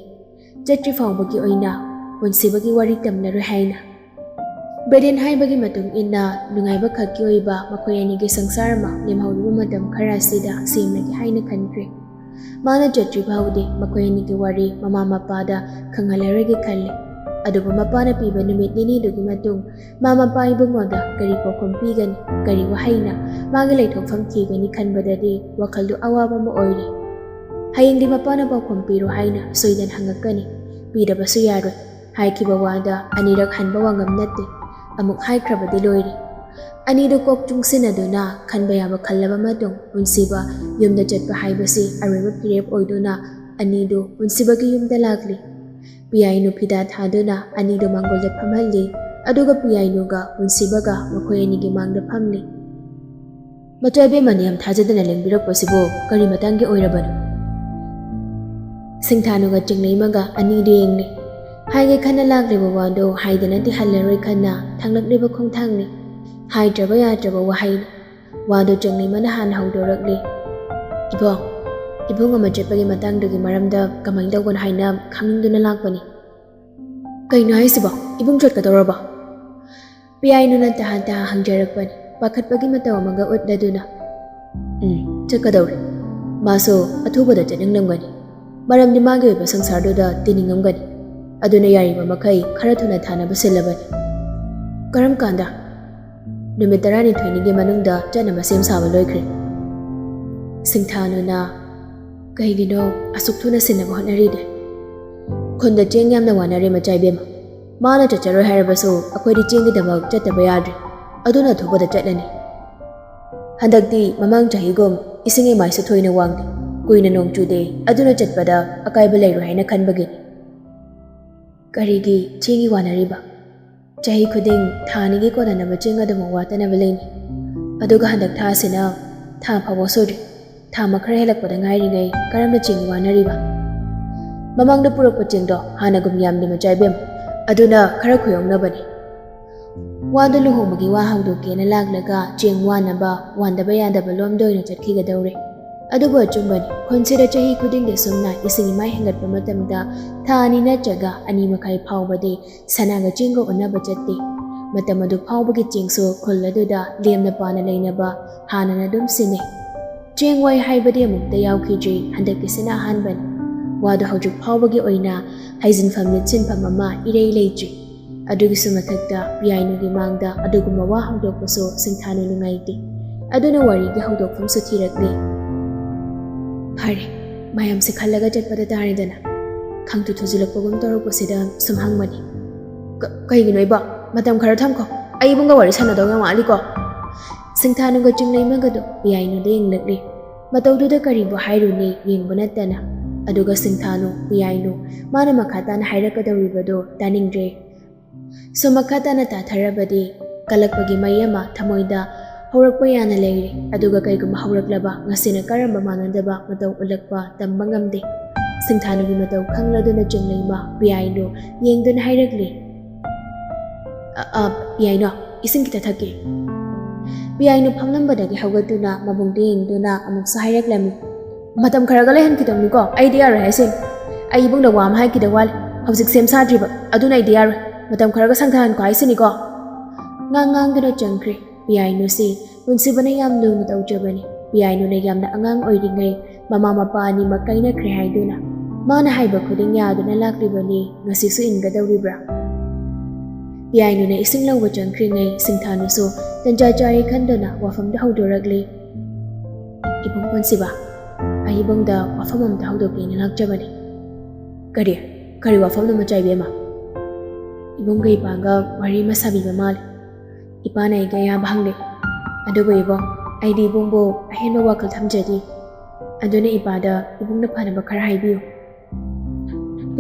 ꯆꯠꯇ꯭ꯔꯤ ꯐꯥꯎꯕꯒꯤ ꯑꯣꯏꯅ ꯄꯨꯟꯁꯤꯕꯒꯤ ꯋꯥꯔꯤ ꯇꯝꯂꯔꯣꯏ ꯍꯥꯏꯅ꯫ ꯕ꯭ꯔꯦꯗꯦꯟ ꯍꯥꯏꯕꯒꯤ ꯃꯇꯨꯡ ꯏꯟꯅ ꯅꯨꯡꯉꯥꯏꯕ ꯈꯛꯀꯤ ꯑꯣꯏꯕ ꯃꯈꯣꯏ ꯑꯅꯤꯒꯤ ꯁꯪꯁꯥꯔ ꯑꯃ ꯂꯦꯝꯍꯧꯔꯤꯕ ꯃꯇꯝ ꯈꯔ ꯑꯁꯤꯗ ꯁꯦꯝꯂꯒꯦ ꯍꯥꯏꯅ ꯈꯟꯈ꯭ꯔꯦ꯫ ꯃꯥꯅ ꯆꯠꯇ꯭ꯔꯤ ꯐꯥꯎꯗꯤ ꯃꯈꯣꯏ ꯑꯅꯤꯒꯤ ꯋꯥꯔꯤ ꯃꯃꯥ ꯃꯄꯥꯗ ꯈꯪꯍꯜꯂꯔꯣꯏꯒꯦ ꯈꯜꯂꯤ꯫ ꯑꯗꯨꯕꯨ ꯃꯄꯥꯅ ꯄꯤꯕ ꯅꯨꯃꯤꯠ ꯅꯤꯅꯤꯗꯨꯒꯤ ꯃꯇꯨꯡ ꯃꯃꯥ ꯃꯄꯥ ꯏꯕꯨꯡꯉꯣꯗ ꯀꯔꯤ ꯄꯥꯎꯈꯨꯝ ꯄꯤꯒꯅꯤ, ꯀꯔꯤ ꯋꯥꯍꯩꯅ ꯃꯥꯒꯤ ꯂꯩꯊꯣꯛꯐꯝ ꯊꯤꯒꯅꯤ ꯈꯟꯕꯗꯗꯤ ꯋꯥꯈꯜꯗꯨ ꯑꯋꯥꯕ ꯑꯃ ꯑꯣꯏꯔꯤ꯫ ꯍꯌꯦꯡꯗꯤ ꯃꯄꯥꯅ ꯄꯥꯎꯈꯨꯝ ꯄꯤꯔꯣ ꯍꯥꯏꯅ ꯁꯣꯏꯗꯅ ꯍꯪꯉꯛꯀꯅꯤ꯫ ꯄꯤꯗꯕꯁꯨ ꯌꯥꯔꯣꯏ꯫ ꯍꯥꯏꯈꯤꯕ ꯋꯥꯗ ꯑꯅꯤꯔꯛ ꯍꯟꯕ ꯋꯥꯉꯝ ꯅꯠꯇꯦ꯫ ꯑꯃꯨꯛ ꯍꯥꯏꯈ꯭ꯔꯕꯗꯤ ꯂꯣꯏꯔꯦ꯫ ꯑꯅꯤꯗꯨ ꯀꯣꯛ ꯆꯨꯡꯁꯤꯟꯅꯗꯨꯅ ꯈꯟꯕ ꯌꯥꯕ ꯈꯜꯂꯕ ꯃꯇꯨꯡ ꯄꯨꯟꯁꯤꯕ ꯌꯨꯝꯗ ꯆꯠꯄ ꯍꯥꯏꯕꯁꯤ ꯑꯔꯣꯏꯕ ꯐꯤꯔꯦꯞ ꯑꯣꯏꯗꯨꯅ ꯑꯅꯤꯗꯨ ꯄꯨꯟꯁꯤꯕꯒꯤ ꯌꯨꯝꯗ ꯂꯥꯛꯂꯤ꯫ ꯄꯤꯌꯥꯏꯅꯨ ꯐꯤꯗꯥ ꯊꯥꯗꯨꯅ ꯑꯅꯤꯗꯨ ꯃꯥꯡꯒꯣꯜꯗ ꯐꯝꯍꯜꯂꯤ, ꯑꯗꯨꯒ ꯄꯤꯌꯥꯏꯅꯨꯒ ꯄꯨꯟꯁꯤꯕꯒ ꯃꯈꯣꯏ ꯑꯅꯤꯒꯤ ꯃꯥꯡꯗ ꯐꯝꯂꯤ꯫ "ꯃꯆꯥ ꯏꯕꯦꯝꯃꯅ ꯌꯥꯝ ꯊꯥꯖꯗꯅ ꯂꯦꯡꯕꯤꯔꯛꯄꯁꯤꯕꯨ ꯀꯔꯤ ꯃꯇꯥꯡꯒꯤ ꯑꯣꯏꯔꯕꯅꯣ?" ꯁꯤꯡꯊꯥꯅꯨꯒ ꯆꯤꯡꯂꯩꯃꯒ ꯑꯅꯤꯗꯨ ꯌꯦꯡꯂꯤ꯫ ꯍꯥꯏꯒꯦ ꯈꯟꯅ ꯂꯥꯛꯂꯤꯕ ꯋꯥꯗꯨ ꯍꯥꯏꯗꯅꯗꯤ ꯍꯜꯂꯔꯣꯏ ꯈꯟꯅ ꯊꯥꯡꯂꯛꯂꯤꯕ ꯈꯣꯡꯊꯥꯡꯅꯤ꯫ ꯍꯥꯏꯗ꯭ꯔꯕ ꯌꯥꯗ꯭ꯔꯕ ꯋꯥꯍꯩꯅꯤ꯫ ꯋꯥꯗꯨ ꯆꯤꯡꯂꯩꯃꯅ ꯍꯥꯟꯅ ꯍꯧꯗꯣꯔꯛꯂꯤ꯫ "ꯏꯕꯣꯡ, ꯏꯕꯨꯡ ꯑꯃ ꯆꯠꯄꯒꯤ ꯃꯇꯥꯡꯗꯨꯒꯤ ꯃꯔꯝꯗ ꯀꯃꯥꯏꯅ ꯇꯧꯕꯅꯣ ꯍꯥꯏꯅ ꯈꯪꯅꯤꯡꯗꯨꯅ ꯂꯥꯛꯄꯅꯤ꯫" "ꯀꯩꯅꯣ ꯍꯥꯏꯁꯤꯕꯣ? ꯏꯕꯨꯡ ꯆꯠꯀꯗꯧꯔꯕꯣ?" ꯄꯤꯌꯥꯏꯅꯨꯅ ꯇꯍꯥꯟ ꯇꯍꯥ ꯍꯪꯖꯔꯛꯄꯅꯤ, ꯄꯥꯈꯠꯄꯒꯤ ꯃꯇꯧ ꯑꯃꯒ ꯎꯠꯂꯗꯨꯅ꯫ "ꯎꯝ, ꯆꯠꯀꯗꯧꯔꯦ꯫ ꯃꯥꯁꯨ ꯑꯊꯨꯕꯗ ꯆꯠꯅꯤꯡꯂꯝꯒꯅꯤ꯫ ꯃꯔꯝꯗꯤ ꯃꯥꯒꯤ ꯑꯣꯏꯕ ꯁꯪꯁꯥꯔꯗꯨꯗ ꯇꯤꯟꯅꯤꯡꯉꯝꯒꯅꯤ꯫ ꯑꯗꯨꯅ ꯌꯥꯔꯤꯕ ꯃꯈꯩ ꯈꯔ ꯊꯨꯅ ꯊꯥꯅꯕ ꯁꯤꯜꯂꯕꯅꯤ꯫ "ꯀꯔꯝ ꯀꯥꯟꯗ?" "ꯅꯨꯃꯤꯠ ꯇꯔꯥꯅꯤꯊꯣꯏꯅꯤꯒꯤ ꯃꯅꯨꯡꯗ ꯆꯠꯅꯕ ꯁꯦꯝ ꯁꯥꯕ ꯂꯣꯏꯈ꯭ꯔꯦ꯫" ꯁꯤꯡꯊꯥꯅꯨꯅ, "ꯀꯩꯒꯤꯅꯣ ꯑꯁꯨꯛ ꯊꯨꯅ ꯁꯤꯟꯅꯕ ꯍꯣꯠꯅꯔꯤꯗꯦ?" "ꯈꯨꯟꯗ ꯆꯦꯡ ꯌꯥꯝꯅ ꯋꯥꯅꯔꯦ ꯃꯆꯥ ꯏꯕꯦꯝꯃ꯫ ꯃꯥꯅ ꯆꯠꯆꯔꯣꯏ ꯍꯥꯏꯔꯕꯁꯨ ꯑꯩꯈꯣꯏꯗꯤ ꯆꯦꯡꯒꯤꯗꯃꯛ ꯆꯠꯇꯕ ꯌꯥꯗ꯭ꯔꯦ꯫ ꯑꯗꯨꯅ ꯑꯊꯨꯕꯗ ꯆꯠꯂꯅꯤ꯫ ꯍꯟꯗꯛꯇꯤ ꯃꯃꯥꯡ ꯆꯍꯤꯒꯨꯝ ꯏꯁꯤꯡ ꯏꯃꯥꯏꯁꯨ ꯊꯣꯏꯅ ꯋꯥꯡꯗꯦ꯫ ꯀꯨꯏꯅ ꯅꯣꯡ ꯆꯨꯗꯦ, ꯑꯗꯨꯅ ꯆꯠꯄꯗ ꯑꯀꯥꯏꯕ ꯂꯩꯔꯣꯏ ꯍꯥꯏꯅ ꯈꯟꯕꯒꯤꯅꯤ꯫" "ꯀꯔꯤꯒꯤ ꯆꯦꯡꯒꯤ ꯋꯥꯅꯔꯤꯕ? ꯆꯍꯤ ꯈꯨꯗꯤꯡ ꯊꯥ ꯑꯅꯤꯒꯤ ꯀꯣꯟꯅꯅꯕ ꯆꯦꯡ ꯑꯗꯨꯃꯛ ꯋꯥꯠꯇꯅꯕ ꯂꯩꯅꯤ꯫ ꯑꯗꯨꯒ ꯍꯟꯗꯛ ꯊꯥꯁꯤꯅ ꯊꯥ ꯐꯥꯎꯕ ꯁꯨꯗ꯭ꯔꯤ꯫ ꯊꯥ ꯃꯈꯥ ꯍꯦꯜꯂꯛꯄꯗ ꯉꯥꯏꯔꯤꯉꯩ ꯀꯔꯝꯅ ꯆꯦꯡꯒꯤ ꯋꯥꯅꯔꯤꯕ? ꯃꯃꯥꯡꯗ ꯄꯨꯔꯛꯄ ꯆꯦꯡꯗꯣ ꯍꯥꯟꯅꯒꯨꯝ ꯌꯥꯝꯗꯦ ꯃꯆꯥ ꯏꯕꯦꯝ꯫ ꯑꯗꯨꯅ ꯈꯔ ꯈꯨꯌꯧꯅꯕꯅꯤ꯫" ꯋꯥꯗꯣ ꯂꯨꯍꯣꯡꯕꯒꯤ ꯋꯥ ꯍꯧꯗꯣꯛꯀꯦꯅ ꯂꯥꯛꯂꯒ ꯆꯦꯡ ꯋꯥꯅꯕ, ꯋꯥꯟꯗꯕ ꯌꯥꯗꯕ ꯂꯣꯝꯗ ꯑꯣꯏꯅ ꯆꯠꯈꯤꯒꯗꯧꯔꯦ꯫ ꯑꯗꯨꯕꯨ ꯑꯆꯨꯝꯕꯅꯤ, ꯈꯨꯟꯁꯤꯗ ꯆꯍꯤ ꯈꯨꯗꯤꯡꯒꯤ ꯁꯨꯝꯅ ꯏꯁꯤꯡ ꯏꯃꯥꯏ ꯍꯦꯟꯒꯠꯄ ꯃꯇꯝꯗ ꯊꯥ ꯑꯅꯤ ꯅꯠꯇ꯭ꯔꯒ ꯑꯅꯤ ꯃꯈꯥꯏ ꯐꯥꯎꯕꯗꯤ ꯁꯅꯥꯒ ꯆꯦꯡꯒ ꯑꯣꯟꯅꯕ ꯆꯠꯇꯦ꯫ ꯃꯇꯝ ꯑꯗꯨ ꯐꯥꯎꯕꯒꯤ ꯆꯦꯡꯁꯨ ꯈꯨꯜ ꯑꯗꯨꯗ ꯂꯦꯝꯅ ꯄꯥꯅ ꯂꯩꯅꯕ ꯍꯥꯟꯅꯅ ꯑꯗꯨꯝ ꯁꯤꯟꯅꯩ꯫ ꯆꯦꯡ ꯋꯥꯏ ꯍꯥꯏꯕꯗꯤ ꯑꯃꯨꯛꯇ ꯌꯥꯎꯈꯤꯗ꯭ꯔꯤ, ꯍꯟꯗꯛꯀꯤꯁꯤꯅ ꯑꯍꯥꯟꯕꯅꯤ꯫ ꯋꯥꯗꯣ ꯍꯧꯖꯤꯛ ꯐꯥꯎꯕꯒꯤ ꯑꯣꯏꯅ ꯍꯥꯏꯖꯤꯟꯐꯝ ꯂꯤꯠꯁꯤꯟꯐꯝ ꯑꯃ ꯏꯔꯩ ꯂꯩꯇ꯭ꯔꯤ꯫ ꯑꯗꯨꯒꯤꯁꯨ ꯃꯊꯛꯇ ꯄꯤꯌꯥꯏꯅꯨꯒꯤ ꯃꯥꯡꯗ ꯑꯗꯨꯒꯨꯝꯕ ꯋꯥ ꯍꯧꯗꯣꯛꯄꯁꯨ ꯁꯤꯡꯊꯥꯅꯨ ꯅꯨꯡꯉꯥꯏꯇꯦ꯫ ꯑꯗꯨꯅ ꯋꯥꯔꯤꯒꯤ ꯍꯧꯗꯣꯛꯐꯝꯁꯨ ꯊꯤꯔꯛꯂꯤ꯫ "ꯐꯔꯦ, ꯃꯌꯥꯝꯁꯦ ꯈꯜꯂꯒ ꯆꯠꯄꯗ ꯇꯥꯔꯦꯗꯅ꯫ ꯈꯪꯊꯨ ꯊꯨꯖꯤꯜꯂꯛꯄꯒꯨꯝ ꯇꯧꯔꯛꯄꯁꯤꯗ ꯁꯨꯝ ꯍꯪꯕꯅꯤ꯫ ꯀ-, ꯀꯩꯒꯤꯅꯣ ꯏꯕꯣ? ꯃꯇꯝ ꯈꯔ ꯊꯝꯈꯣ꯫ ꯑꯩ ꯏꯕꯨꯡꯒ ꯋꯥꯔꯤ ꯁꯥꯟꯅꯗꯧ ꯌꯥꯝ ꯋꯥꯠꯂꯤꯀꯣ꯫" ꯁꯤꯡꯊꯥꯅꯨꯒ ꯆꯤꯡꯂꯩꯃꯒꯗꯣ ꯄꯤꯌꯥꯏꯅꯨꯗ ꯌꯦꯡꯂꯛꯂꯤ꯫ ꯃꯇꯧꯗꯨꯗ ꯀꯔꯤꯕꯨ ꯍꯥꯏꯔꯨꯅꯤ ꯌꯦꯡꯕ ꯅꯠꯇꯅ꯫ ꯑꯗꯨꯒ ꯁꯤꯡꯊꯥꯅꯨ, ꯄꯤꯌꯥꯏꯅꯨ, ꯃꯥꯅ ꯃꯈꯥ ꯇꯥꯅ ꯍꯥꯏꯔꯛꯀꯗꯧꯔꯤꯕꯗꯣ ꯇꯥꯅꯤꯡꯗ꯭ꯔꯦ꯫ ꯁꯨꯝ ꯃꯈꯥ ꯇꯥꯅ ꯇꯥꯊꯔꯕꯗꯤ ꯀꯜꯂꯛꯄꯒꯤ ꯃꯩ ꯑꯃ ꯊꯃꯣꯏꯗ ꯍꯧꯔꯛꯄ ꯌꯥꯅ ꯂꯩꯔꯤ꯫ ꯑꯗꯨꯒ ꯀꯩꯒꯨꯝꯕ ꯍꯧꯔꯛꯂꯕ, ꯉꯁꯤꯅ ꯀꯔꯝꯕ ꯃꯥꯟꯅꯗꯕ ꯃꯇꯧ ꯎꯠꯂꯛꯄ ꯇꯝꯕ ꯉꯝꯗꯦ꯫ ꯁꯤꯡꯊꯥꯅꯨꯒꯤ ꯃꯇꯧ ꯈꯪꯂꯗꯨꯅ ꯆꯤꯡꯂꯩꯃ ꯄꯤꯌꯥꯏꯅꯨ ꯌꯦꯡꯗꯨꯅ ꯍꯥꯏꯔꯛꯂꯤ, "ꯑ, ꯑ, ꯄꯤꯌꯥꯏꯅꯨ, ꯏꯁꯤꯡ ꯈꯤꯇ ꯊꯛꯀꯦ꯫" ꯄꯤꯌꯥꯏꯅꯨ ꯐꯝꯂꯝꯕꯗꯒꯤ ꯍꯧꯒꯠꯇꯨꯅ ꯃꯕꯨꯡꯗ ꯌꯦꯡꯗꯨꯅ ꯑꯃꯨꯛꯁꯨ ꯍꯥꯏꯔꯛꯂꯝꯃꯤ, "ꯃꯇꯝ ꯈꯔꯒ ꯂꯩꯍꯟꯈꯤꯗꯧꯅꯤꯀꯣ, ꯑꯩꯗꯤ ꯌꯥꯔꯣꯏ ꯍꯥꯏꯁꯤꯅꯤ꯫ ꯑꯩ ꯏꯕꯨꯡꯗ ꯋꯥ ꯑꯃ ꯍꯥꯏꯈꯤꯗ ꯋꯥꯠꯂꯤ, ꯍꯧꯖꯤꯛ ꯁꯦꯝ ꯁꯥꯗ꯭ꯔꯤꯕ, ꯑꯗꯨꯅ ꯑꯩꯗꯤ ꯌꯥꯔꯣꯏ꯫ ꯃꯇꯝ ꯈꯔꯒ ꯁꯪꯊꯍꯟꯈꯣ ꯍꯥꯏꯁꯤꯅꯤꯀꯣ꯫" ꯉꯥꯡ ꯉꯥꯡꯗꯨꯅ ꯆꯪꯈ꯭ꯔꯦ꯫ ꯄꯤꯌꯥꯏꯅꯨꯁꯤ ꯄꯨꯟꯁꯤꯕꯅ ꯌꯥꯝ ꯂꯨꯅ ꯇꯧꯖꯕꯅꯤ꯫ ꯄꯤꯌꯥꯏꯅꯨꯅ ꯌꯥꯝꯅ ꯑꯉꯥꯡ ꯑꯣꯏꯔꯤꯉꯩ ꯃꯃꯥ ꯃꯄꯥ ꯑꯅꯤꯃꯛ ꯀꯥꯏꯅꯈ꯭ꯔꯦ ꯍꯥꯏꯗꯨꯅ ꯃꯥꯅ ꯍꯥꯏꯕ ꯈꯨꯗꯤꯡ ꯌꯥꯗꯨꯅ ꯂꯥꯛꯂꯤꯕꯅꯤ꯫ ꯉꯁꯤꯁꯨ ꯏꯟꯒꯗꯧꯔꯤꯕ꯭ꯔꯥ? ꯄꯤꯌꯥꯏꯅꯨꯅ ꯏꯁꯤꯡ ꯂꯧꯕ ꯆꯪꯈ꯭ꯔꯤꯉꯩ ꯁꯤꯡꯊꯥꯅꯨꯁꯨ ꯇꯟꯖꯥ ꯆꯥꯔꯦ ꯈꯟꯗꯨꯅ ꯋꯥꯐꯝꯗ ꯍꯧꯗꯣꯔꯛꯂꯤ꯫ "ꯏꯕꯨꯡ ꯄꯨꯟꯁꯤꯕ, ꯑꯩ ꯏꯕꯨꯡꯗ ꯋꯥꯐꯝ ꯑꯝꯇ ꯍꯧꯗꯣꯛꯀꯦꯅ ꯂꯥꯛꯆꯕꯅꯤ꯫" "ꯀꯔꯤ? ꯀꯔꯤ ꯋꯥꯐꯝꯅꯣ ꯃꯆꯥ ꯏꯕꯦꯝꯃ?" "ꯏꯕꯨꯡꯒ ꯏꯄꯥꯒ ꯋꯥꯔꯤ ꯑꯃ ꯁꯥꯕꯤꯕ ꯃꯥꯜꯂꯤ꯫ ꯏꯄꯥꯅ ꯑꯩꯒꯤ ꯑꯌꯥꯕ ꯍꯪꯂꯦ꯫ ꯑꯗꯨꯕꯨ ꯏꯕꯨꯡ, ꯑꯩꯗꯤ ꯏꯕꯨꯡꯕꯨ ꯑꯍꯦꯟꯕ ꯋꯥꯈꯜ ꯊꯝꯖꯗꯦ꯫ ꯑꯗꯨꯅ ꯏꯄꯥꯗ ꯏꯕꯨꯡꯅ ꯐꯅꯕ ꯈꯔ ꯍꯥꯏꯕꯤꯌꯨ꯫"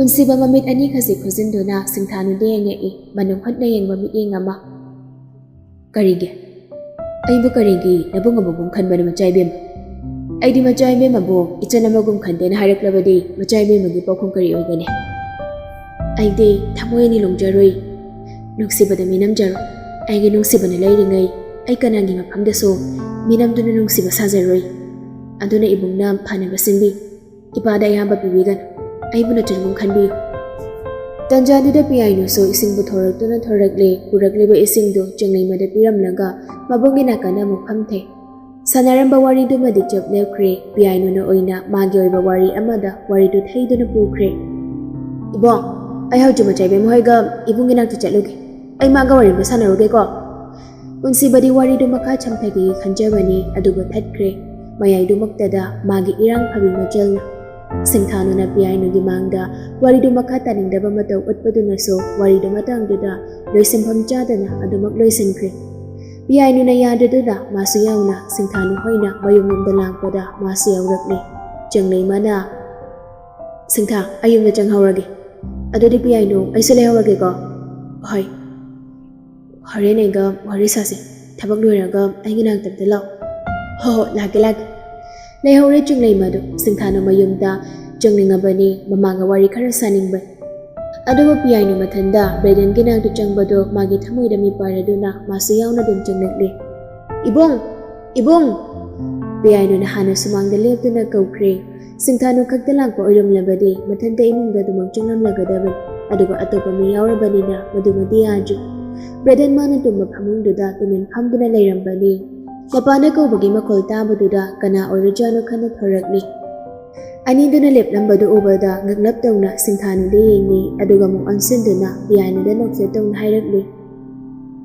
ꯄꯨꯟꯁꯤꯕ ꯃꯃꯤꯠ ꯑꯅꯤꯒꯁꯦ ꯈꯨꯖꯤꯟꯗꯨꯅ ꯁꯤꯡꯊꯥꯅꯨꯗ ꯌꯦꯡꯉꯛꯏ, ꯃꯅꯨꯡ ꯍꯨꯠꯅ ꯌꯦꯡꯕ ꯃꯤꯠꯌꯦꯡ ꯑꯃ꯫ "ꯀꯔꯤꯒꯤ? ꯑꯩꯕꯨ ꯀꯔꯤꯒꯤ ꯅꯕꯨꯡ ꯑꯃꯒꯨꯝ ꯈꯟꯕꯅꯣ ꯃꯆꯥ ꯏꯕꯦꯝꯃ? ꯑꯩꯗꯤ ꯃꯆꯥ ꯏꯕꯦꯝꯃꯕꯨ ꯏꯆꯟ ꯑꯃꯒꯨꯝ ꯈꯟꯗꯦꯅ ꯍꯥꯏꯔꯛꯂꯕꯗꯤ ꯃꯆꯥ ꯏꯕꯦꯝꯃꯒꯤ ꯄꯥꯎꯈꯨꯝ ꯀꯔꯤ ꯑꯣꯏꯒꯅꯤ? ꯑꯩꯗꯤ ꯊꯃꯣꯏ ꯑꯅꯤ ꯂꯣꯡꯖꯔꯨꯏ, ꯅꯨꯡꯁꯤꯕꯗ ꯃꯤꯅꯝꯖꯔꯨꯏ꯫ ꯑꯩꯒꯤ ꯅꯨꯡꯁꯤꯕꯅ ꯂꯩꯔꯤꯉꯩ ꯑꯩ ꯀꯅꯥꯒꯤ ꯃꯐꯝꯗꯁꯨ ꯃꯤꯅꯝꯗꯨꯅ ꯅꯨꯡꯁꯤꯕ ꯁꯥꯖꯔꯨꯏ꯫ ꯑꯗꯨꯅ ꯏꯕꯨꯡꯅ ꯐꯅꯕ ꯁꯤꯟꯕꯤ꯫ ꯏꯄꯥꯗ ꯑꯌꯥꯝꯕ ꯄꯤꯕꯤꯒꯅꯨ꯫ ꯑꯩꯕꯨ ꯅꯆꯟꯒꯨꯝ ꯈꯟꯕꯤꯌꯨ꯫" ꯇꯟꯖꯥꯗꯨꯗ ꯄꯤꯌꯥꯏꯅꯨꯁꯨ ꯏꯁꯤꯡ ꯄꯨꯊꯣꯔꯛꯇꯨꯅ ꯊꯣꯔꯛꯂꯦ꯫ ꯄꯨꯔꯛꯂꯤꯕ ꯏꯁꯤꯡꯗꯨ ꯆꯤꯡꯂꯩꯃꯗ ꯄꯤꯔꯝꯂꯒ ꯃꯕꯨꯡꯒꯤ ꯅꯥꯀꯟꯗ ꯑꯃꯨꯛ ꯐꯝꯊꯩ꯫ ꯁꯥꯟꯅꯔꯝꯕ ꯋꯥꯔꯤꯗꯨꯃꯗꯤ ꯆꯞ ꯂꯦꯞꯈ꯭ꯔꯦ꯫ ꯄꯤꯌꯥꯏꯅꯨꯅ ꯑꯣꯏꯅ ꯃꯥꯒꯤ ꯑꯣꯏꯕ ꯋꯥꯔꯤ ꯑꯃꯗ ꯋꯥꯔꯤꯗꯨ ꯊꯩꯗꯨꯅ ꯄꯨꯈ꯭ꯔꯦ꯫ "ꯏꯕꯣ, ꯑꯩ ꯍꯧꯖꯤꯛ ꯃꯆꯥ ꯏꯕꯦꯝ ꯍꯣꯏꯒ ꯏꯕꯨꯡꯒꯤ ꯅꯥꯛꯇ ꯆꯠꯂꯨꯒꯦ꯫ ꯑꯩ ꯃꯥꯒ ꯋꯥꯔꯤ ꯑꯃ ꯁꯥꯟꯅꯔꯨꯒꯦꯀꯣ꯫" ꯄꯨꯟꯁꯤꯕꯗꯤ ꯋꯥꯔꯤꯗꯨ ꯃꯈꯥ ꯆꯝꯊꯒꯦ ꯈꯟꯖꯕꯅꯤ, ꯑꯗꯨꯕꯨ ꯊꯠꯈ꯭ꯔꯦ꯫ ꯃꯌꯥꯏꯗꯨꯃꯛꯇꯗ ꯃꯥꯒꯤ ꯏꯔꯥꯡ ꯐꯕꯤ ꯃꯆꯜꯅ꯫ ꯁꯤꯡꯊꯥꯅꯨꯅ ꯄꯤꯌꯥꯏꯅꯨꯒꯤ ꯃꯥꯡꯗ ꯋꯥꯔꯤꯗꯨ ꯃꯈꯥ ꯇꯥꯅꯤꯡꯗꯕ ꯃꯇꯧ ꯎꯠꯄꯗꯨꯅꯁꯨ ꯋꯥꯔꯤꯗꯨ ꯃꯇꯥꯡꯗꯨꯗ ꯂꯣꯏꯁꯤꯟꯐꯝ ꯆꯥꯗꯅ ꯑꯗꯨꯃꯛ ꯂꯣꯏꯁꯤꯟꯈ꯭ꯔꯦ꯫ ꯄꯤꯌꯥꯏꯅꯨꯅ ꯌꯥꯗꯗꯨꯅ ꯃꯥꯁꯨ ꯌꯥꯎꯅ ꯁꯤꯡꯊꯥꯅꯨ ꯍꯣꯏꯅ ꯃꯌꯨꯝꯂꯣꯝꯗ ꯂꯥꯛꯄꯗ ꯃꯥꯁꯨ ꯌꯥꯎꯔꯛꯂꯦ꯫ ꯆꯤꯡꯂꯩꯃꯅ, "ꯁꯤꯡꯊꯥ, ꯑꯩ ꯌꯨꯝꯗ ꯆꯪꯍꯧꯔꯒꯦ꯫ ꯑꯗꯨꯗꯤ ꯄꯤꯌꯥꯏꯅꯨ, ꯑꯩꯁꯨ ꯂꯩꯍꯧꯔꯒꯦꯀꯣ꯫" "ꯍꯣꯏ꯫ ꯍꯣꯔꯦꯟ ꯑꯩꯒ ꯋꯥꯔꯤ ꯁꯥꯁꯦ꯫ ꯊꯕꯛ ꯂꯣꯏꯔꯒ ꯑꯩꯒꯤ ꯅꯥꯛꯇ ꯑꯝꯇ ꯂꯥꯛꯑꯣ꯫" "ꯍꯣ ꯍꯣ, ꯂꯥꯛꯀꯦ ꯂꯥꯛꯀꯦ꯫" ꯂꯩꯍꯧꯔꯦ ꯆꯤꯡꯂꯩꯃꯗꯨ꯫ ꯁꯤꯡꯊꯥꯅꯨ ꯃꯌꯨꯝꯗ ꯆꯪꯅꯤꯡꯉꯕꯅꯤ, ꯃꯃꯥꯒ ꯋꯥꯔꯤ ꯈꯔ ꯁꯥꯅꯤꯡꯕꯅꯤ꯫ ꯑꯗꯨꯕꯨ ꯄꯤꯌꯥꯏꯅꯨ ꯃꯊꯟꯗ ꯕ꯭ꯔꯦꯗꯟꯒꯤ ꯅꯥꯛꯇ ꯆꯪꯕꯗꯨ ꯃꯥꯒꯤ ꯊꯃꯣꯏꯗ ꯃꯤꯄꯥꯏꯔꯗꯨꯅ ꯃꯥꯁꯨ ꯌꯥꯎꯅ ꯑꯗꯨꯝ ꯆꯪꯂꯛꯂꯦ꯫ "ꯏꯕꯨꯡ! ꯏꯕꯨꯡ!" ꯄꯤꯌꯥꯏꯅꯨꯅ ꯍꯥꯟꯅ ꯁꯨꯃꯥꯡꯗ ꯂꯦꯞꯇꯨꯅ ꯀꯧꯈ꯭ꯔꯦ꯫ ꯁꯤꯡꯊꯥꯅꯨ ꯈꯛꯇ ꯂꯥꯛꯄ ꯑꯣꯏꯔꯝꯂꯕꯗꯤ ꯃꯊꯟꯇ ꯏꯃꯨꯡꯗ ꯑꯗꯨꯃꯛ ꯆꯪꯂꯝꯂꯒꯗꯕꯅꯤ꯫ ꯑꯗꯨꯒ ꯑꯇꯣꯞꯄ ꯃꯤ ꯌꯥꯎꯔꯕꯅꯤꯅ ꯃꯗꯨꯃꯗꯤ ꯌꯥꯗ꯭ꯔꯤ꯫ ꯕ꯭ꯔꯦꯗꯟ ꯃꯥꯅ ꯇꯨꯝꯕ ꯐꯃꯨꯡꯗꯨꯗ ꯇꯨꯃꯤꯟ ꯐꯝꯗꯨꯅ ꯂꯩꯔꯝꯕꯅꯤ꯫ ꯃꯄꯥꯅ ꯀꯧꯕꯒꯤ ꯃꯈꯣꯜ ꯇꯥꯕꯗꯨꯗ ꯀꯅꯥ ꯑꯣꯏꯔꯖꯥꯠꯅꯣ ꯈꯟꯅ ꯊꯣꯔꯛꯂꯤ꯫ ꯑꯅꯤꯗꯨꯅ ꯂꯦꯞꯂꯝꯕꯗꯨ ꯎꯕꯗ ꯉꯛꯂꯞ ꯇꯧꯅ ꯁꯤꯡꯊꯥꯅꯨꯗ ꯌꯦꯡꯂꯤ, ꯑꯗꯨꯒ ꯑꯃꯨꯛ ꯑꯣꯟꯁꯤꯟꯗꯨꯅ ꯄꯤꯌꯥꯏꯅꯨꯗ ꯅꯣꯛꯐꯦꯠ ꯇꯧꯅ ꯍꯥꯏꯔꯛꯂꯤ,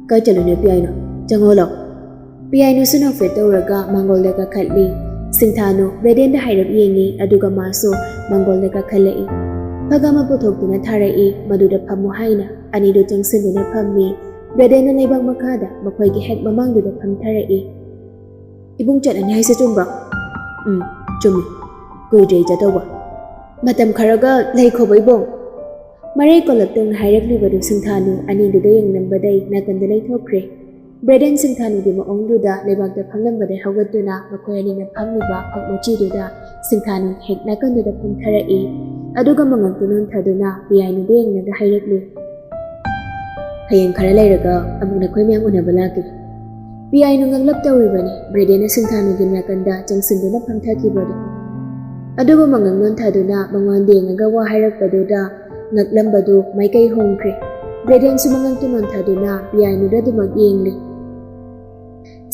"ꯀꯥꯏ ꯆꯠꯂꯨꯅꯦ ꯄꯤꯌꯥꯏꯅꯨ? ꯆꯪꯉꯛꯑꯣ ꯂꯥꯎ꯫" ꯄꯤꯌꯥꯏꯅꯨꯁꯨ ꯅꯣꯛꯐꯦꯠ ꯇꯧꯔꯒ ꯃꯥꯡꯒꯣꯜꯗ ꯀꯥꯈꯠꯂꯤ꯫ ꯁꯤꯡꯊꯥꯅꯨ ꯕ꯭ꯔꯦꯗꯦꯟꯗ ꯍꯥꯏꯔꯞ ꯌꯦꯡꯉꯤ, ꯑꯗꯨꯒ ꯃꯥꯁꯨ ꯃꯥꯡꯒꯣꯜꯗ ꯀꯥꯈꯠꯂꯛꯏ꯫ ꯐꯛ ꯑꯃ ꯄꯨꯊꯣꯛꯇꯨꯅ ꯊꯥꯔꯛꯏ, "ꯃꯗꯨꯗ ꯐꯝꯃꯨ" ꯍꯥꯏꯅ꯫ ꯑꯅꯤꯗꯨ ꯆꯪꯁꯤꯟꯗꯨꯅ ꯐꯝꯃꯤ꯫ ꯕ꯭ꯔꯦꯗꯦꯟꯅ ꯂꯩꯕꯥꯛ ꯃꯈꯥꯗ ꯃꯈꯣꯏꯒꯤ ꯍꯦꯛ ꯃꯃꯥꯡꯗꯨꯗ ꯐꯝꯊꯔꯛꯏ꯫ "ꯏꯕꯨꯡ ꯆꯠꯂꯅꯤ ꯍꯥꯏꯁꯦ ꯆꯨꯝꯕ꯭ꯔꯣ?" "ꯎꯝ, ꯆꯨꯝꯃꯤ꯫ ꯀꯨꯏꯗ꯭ꯔꯦ ꯆꯠꯇꯧꯕ꯫ ꯃꯇꯝ ꯈꯔꯒ ꯂꯩꯈꯣꯕ ꯏꯕꯨꯡ꯫" ꯃꯔꯩ ꯀꯣꯜꯂꯞ ꯇꯧꯅ ꯍꯥꯏꯔꯛꯂꯤꯕꯗꯨ ꯁꯤꯡꯊꯥꯅꯨ ꯑꯅꯤꯗꯨꯗ ꯌꯦꯡꯂꯝꯕꯗꯩ ꯅꯥꯀꯟꯗ ꯂꯩꯊꯣꯛꯈ꯭ꯔꯦ꯫ ꯕ꯭ꯔꯦꯗꯦꯟ ꯁꯤꯡꯊꯥꯅꯨꯒꯤ ꯃꯑꯣꯡꯗꯨꯗ ꯂꯩꯕꯥꯛꯇ ꯐꯝꯂꯝꯕꯗꯩ ꯍꯧꯒꯠꯇꯨꯅ ꯃꯈꯣꯏ ꯑꯅꯤꯅ ꯐꯝꯂꯤꯕ ꯐꯛ ꯃꯆꯤꯗꯨꯗ ꯁꯤꯡꯊꯥꯅꯨ ꯍꯦꯛ ꯅꯥꯀꯟꯗꯨꯗ ꯐꯝꯊꯔꯛꯏ꯫ ꯑꯗꯨꯒ ꯃꯉꯛꯇꯨ ꯅꯣꯟꯊꯗꯨꯅ ꯄꯤꯌꯥꯏꯅꯨꯗ ꯌꯦꯡꯂꯒ ꯍꯥꯏꯔꯛꯂꯤ, "ꯍꯌꯦꯡ ꯈꯔ ꯂꯩꯔꯒ ꯑꯃꯨꯛ ꯅꯈꯣꯏ ꯃꯌꯥꯝ ꯎꯅꯕ ꯂꯥꯛꯀꯦ꯫" ꯄꯤꯌꯥꯏꯅꯨ ꯉꯛꯂꯞ ꯇꯧꯔꯤꯕꯅꯤ ꯕ꯭ꯔꯦꯗꯦꯟꯅ ꯁꯤꯡꯊꯥꯅꯨꯒꯤ ꯅꯥꯀꯟꯗ ꯆꯪꯁꯤꯟꯗꯨꯅ ꯐꯝꯊꯈꯤꯕꯗꯨ꯫ ꯑꯗꯨꯕꯨ ꯃꯉꯛ ꯅꯣꯟꯊꯗꯨꯅ ꯃꯉꯣꯟꯗ ꯌꯦꯡꯉꯒ ꯋꯥ ꯍꯥꯏꯔꯛꯄꯗꯨꯗ ꯉꯛꯂꯝꯕꯗꯨ ꯃꯥꯏꯀꯩ ꯍꯣꯡꯈ꯭ꯔꯦ꯫ ꯕ꯭ꯔꯦꯗꯦꯟꯁꯨ ꯃꯉꯛꯇꯨ ꯅꯣꯟꯊꯗꯨꯅ ꯄꯤꯌꯥꯏꯅꯨꯗ ꯑꯗꯨꯃꯛ ꯌꯦꯡꯂꯤ꯫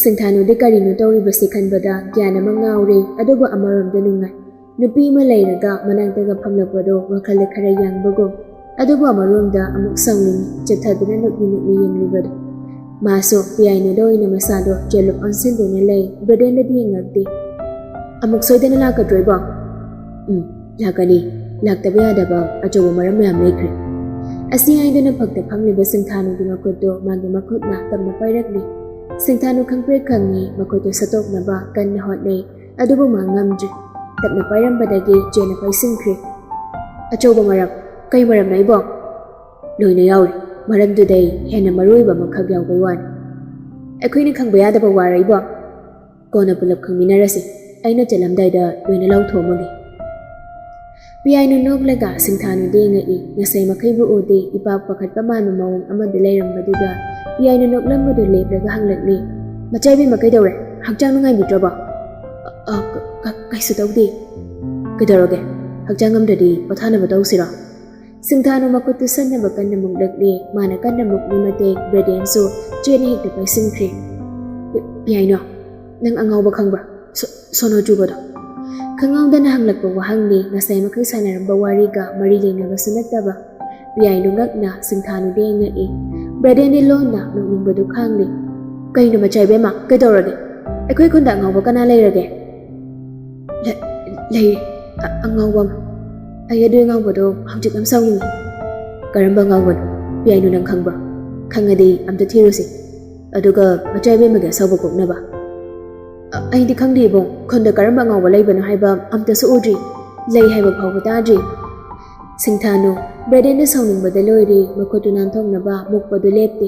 ꯁꯤꯡꯊꯥꯅꯨꯗꯤ ꯀꯔꯤꯅꯣ ꯇꯧꯔꯤꯕꯁꯤ ꯈꯟꯕꯗ ꯒ꯭ꯌꯥꯟ ꯑꯃ ꯉꯥꯎꯔꯦ, ꯑꯗꯨꯕꯨ ꯑꯃꯔꯣꯝꯗ ꯅꯨꯡꯉꯥꯏ꯫ ꯅꯨꯄꯤ ꯑꯃ ꯂꯩꯔꯒ ꯃꯅꯥꯛꯇꯒ ꯐꯝꯂꯛꯄꯗꯣ ꯋꯥꯈꯜꯗ ꯈꯔ ꯌꯥꯡꯕꯒꯨꯝ, ꯑꯗꯨꯕꯨ ꯑꯃꯔꯣꯝꯗ ꯑꯃꯨꯛ ꯁꯥꯎꯅꯤꯡꯉꯤ, ꯆꯤꯠꯊꯗꯨꯅ ꯅꯣꯛꯃꯤ ꯅꯣꯛꯃꯤ ꯌꯦꯡꯂꯤꯕꯗꯣ꯫ ꯃꯥꯁꯨ ꯄꯤꯌꯥꯏꯅꯨꯗ ꯑꯣꯏꯅ ꯃꯁꯥꯗꯣ ꯆꯦꯜꯂꯨꯞ ꯑꯣꯟꯁꯤꯟꯗꯨꯅ ꯂꯩ, ꯕ꯭ꯔꯦꯗꯦꯟꯗꯗꯤ ꯌꯦꯡꯉꯛꯇꯦ꯫ "ꯑꯃꯨꯛ ꯁꯣꯏꯗꯅ ꯂꯥꯛꯀꯗ꯭ꯔꯣ ꯏꯕꯣ?" "ꯎꯝ, ꯂꯥꯛꯀꯅꯤ꯫ ꯂꯥꯛꯇꯕ ꯌꯥꯗꯕ ꯑꯆꯧꯕ ꯃꯔꯝ ꯃꯌꯥꯝ ꯂꯩꯈ꯭ꯔꯦ꯫" ꯑꯁꯤ ꯍꯥꯏꯗꯨꯅ ꯐꯛꯇ ꯐꯝꯂꯤꯕ ꯁꯤꯡꯊꯥꯅꯨꯒꯤ ꯃꯈꯨꯠꯇꯨ ꯃꯥꯒꯤ ꯃꯈꯨꯠꯅ ꯇꯞꯅ ꯄꯥꯏꯔꯛꯂꯤ꯫ ꯁꯤꯡꯊꯥꯅꯨ ꯈꯪꯄ꯭ꯔꯦꯛ ꯈꯪꯉꯤ, ꯃꯈꯨꯠꯇꯨ ꯁꯠꯇꯣꯛꯅꯕ ꯀꯟꯅ ꯍꯣꯠꯅꯩ, ꯑꯗꯨꯕꯨ ꯃꯥ ꯉꯝꯗ꯭ꯔꯤ꯫ ꯇꯞꯅ ꯄꯥꯏꯔꯝꯕꯗꯒꯤ ꯆꯦꯟꯅ ꯄꯥꯏꯁꯤꯟꯈ꯭ꯔꯦ꯫ "ꯑꯆꯧꯕ ꯃꯔꯝ? ꯀꯩ ꯃꯔꯝꯅꯣ ꯏꯕꯣ?" "ꯂꯣꯏꯅ ꯌꯥꯎꯔꯤ꯫ ꯃꯔꯝꯗꯨꯗꯩ ꯍꯦꯟꯅ ꯃꯔꯨ ꯑꯣꯏꯕ ꯑꯃꯈꯛ ꯌꯥꯎꯕꯩ ꯋꯥꯅꯤ꯫" "ꯑꯩꯈꯣꯏꯅ ꯈꯪꯕ ꯌꯥꯗꯕ ꯋꯥꯔ ꯏꯕꯣ?" "ꯀꯣꯟꯅ ꯄꯨꯂꯞ ꯈꯪꯃꯤꯟꯅꯔꯁꯤ꯫ ꯑꯩꯅ ꯆꯠꯂꯝꯗꯥꯏꯗ ꯂꯣꯏꯅ ꯂꯥꯎꯊꯣꯛꯑꯝꯃꯒꯦ꯫" ꯄꯤꯌꯥꯏꯅꯨ ꯅꯣꯛꯂꯒ ꯁꯤꯡꯊꯥꯅꯨꯗ ꯌꯦꯡꯉꯛꯏ꯫ ꯉꯁꯥꯏ ꯃꯈꯩꯕꯨ ꯎꯗꯦ, ꯏꯄꯥꯛ ꯄꯥꯈꯠꯄ ꯃꯥꯟꯕ ꯃꯑꯣꯡ ꯑꯃꯗ ꯂꯩꯔꯝꯕꯗꯨꯗ ꯄꯤꯌꯥꯏꯅꯨ ꯅꯣꯛꯂꯝꯕꯗꯨ ꯂꯦꯞꯂꯒ ꯍꯪꯂꯛꯂꯤ, "ꯃꯆꯥ ꯏꯕꯦꯝꯃ ꯀꯩꯗꯧꯔꯦ? ꯍꯛꯆꯥꯡ ꯅꯨꯡꯉꯥꯏꯕꯤꯗ꯭ꯔꯕꯣ?" "ꯑ, ꯑ, ꯀ-, ꯀ-, ꯀꯩꯁꯨ ꯇꯧꯗꯦ꯫" "ꯀꯩꯗꯧꯔꯒꯦ? ꯍꯛꯆꯥꯡ ꯉꯝꯗ꯭ꯔꯗꯤ ꯄꯣꯊꯥꯅꯕ ꯇꯧꯁꯤꯔꯣ?" ꯁꯤꯡꯊꯥꯅꯨ ꯃꯈꯨꯠꯇꯨ ꯁꯟꯅꯕ ꯀꯟꯅ ꯃꯨꯛꯂꯛꯂꯦ꯫ ꯃꯥꯅ ꯀꯟꯅ ꯃꯨꯛꯂꯤ ꯃꯇꯤꯛ ꯕ꯭ꯔꯦꯗꯦꯟꯁꯨ ꯆꯦꯠꯅ ꯍꯦꯛꯇ ꯄꯥꯏꯁꯤꯟꯈ꯭ꯔꯦ꯫ "ꯄꯤ-, ꯄꯤꯌꯥꯏꯅꯣ, ꯅꯪ ꯑꯉꯥꯎꯕ ꯈꯪꯕ꯭ꯔꯥ? ꯁꯣ-, ꯁꯣꯅꯣ ꯆꯨꯕꯗꯣ?" ꯈꯪꯍꯧꯗꯅ ꯍꯪꯂꯛꯄ ꯋꯥꯍꯪꯅꯤ꯫ ꯉꯁꯥꯏ ꯃꯈꯩ ꯁꯥꯟꯅꯔꯝꯕ ꯋꯥꯔꯤꯒ ꯃꯔꯤ ꯂꯩꯅꯕꯁꯨ ꯅꯠꯇꯕ꯫ ꯄꯤꯌꯥꯏꯅꯨ ꯉꯛꯅ ꯁꯤꯡꯊꯥꯅꯨꯗ ꯌꯦꯡꯉꯛꯏ꯫ ꯕ꯭ꯔꯦꯗꯦꯟꯗꯤ ꯂꯣꯟꯅ ꯅꯣꯛꯅꯤꯡꯕꯗꯨ ꯈꯥꯡꯂꯤ꯫ "ꯀꯩꯅꯣ ꯃꯆꯥ ꯏꯕꯦꯝꯃ, ꯀꯩꯗꯧꯔꯒꯦ? ꯑꯩꯈꯣꯏ ꯈꯨꯟꯗ ꯑꯉꯥꯎꯕ ꯀꯅꯥ ꯂꯩꯔꯒꯦ?" "ꯂꯩ-, ꯂꯩꯔꯦ꯫ ꯑ-, ꯑꯉꯥꯎꯕ ꯑꯃ꯫ ꯑꯩ ꯑꯗꯨ ꯑꯉꯥꯎꯕꯗꯣ ꯍꯧꯖꯤꯛ ꯌꯥꯝ ꯁꯥꯎꯅꯤꯡꯉꯤ꯫ ꯀꯔꯝꯕ ꯑꯉꯥꯎꯕꯅꯣ? ꯄꯤꯌꯥꯏꯅꯨ, ꯅꯪ ꯈꯪꯕ꯭ꯔꯣ? ꯈꯪꯉꯗꯤ ꯑꯝꯇ ꯊꯤꯔꯨꯁꯤ꯫ ꯑꯗꯨꯒ ꯃꯆꯥ ꯏꯕꯦꯝꯃꯒꯤ ꯑꯁꯥꯎꯕ ꯀꯣꯛꯅꯕ꯫" "ꯑ-, ꯑꯩꯗꯤ ꯈꯪꯗꯦ ꯏꯕꯨꯡ꯫ ꯈꯨꯟꯗ ꯀꯔꯝꯕ ꯑꯉꯥꯎꯕ ꯂꯩꯕꯅꯣ ꯍꯥꯏꯕ ꯑꯝꯇꯁꯨ ꯎꯗ꯭ꯔꯤ꯫ ꯂꯩ ꯍꯥꯏꯕ ꯐꯥꯎꯕ ꯇꯥꯗ꯭ꯔꯤ꯫" ꯁꯤꯡꯊꯥꯅꯨ, ꯕ꯭ꯔꯦꯗꯦꯟꯗ ꯁꯥꯎꯅꯤꯡꯕꯗ ꯂꯣꯏꯔꯦ꯫ ꯃꯈꯨꯠꯇꯨ ꯅꯥꯟꯊꯣꯛꯅꯕ ꯃꯨꯛꯄꯗꯨ ꯂꯦꯞꯇꯦ꯫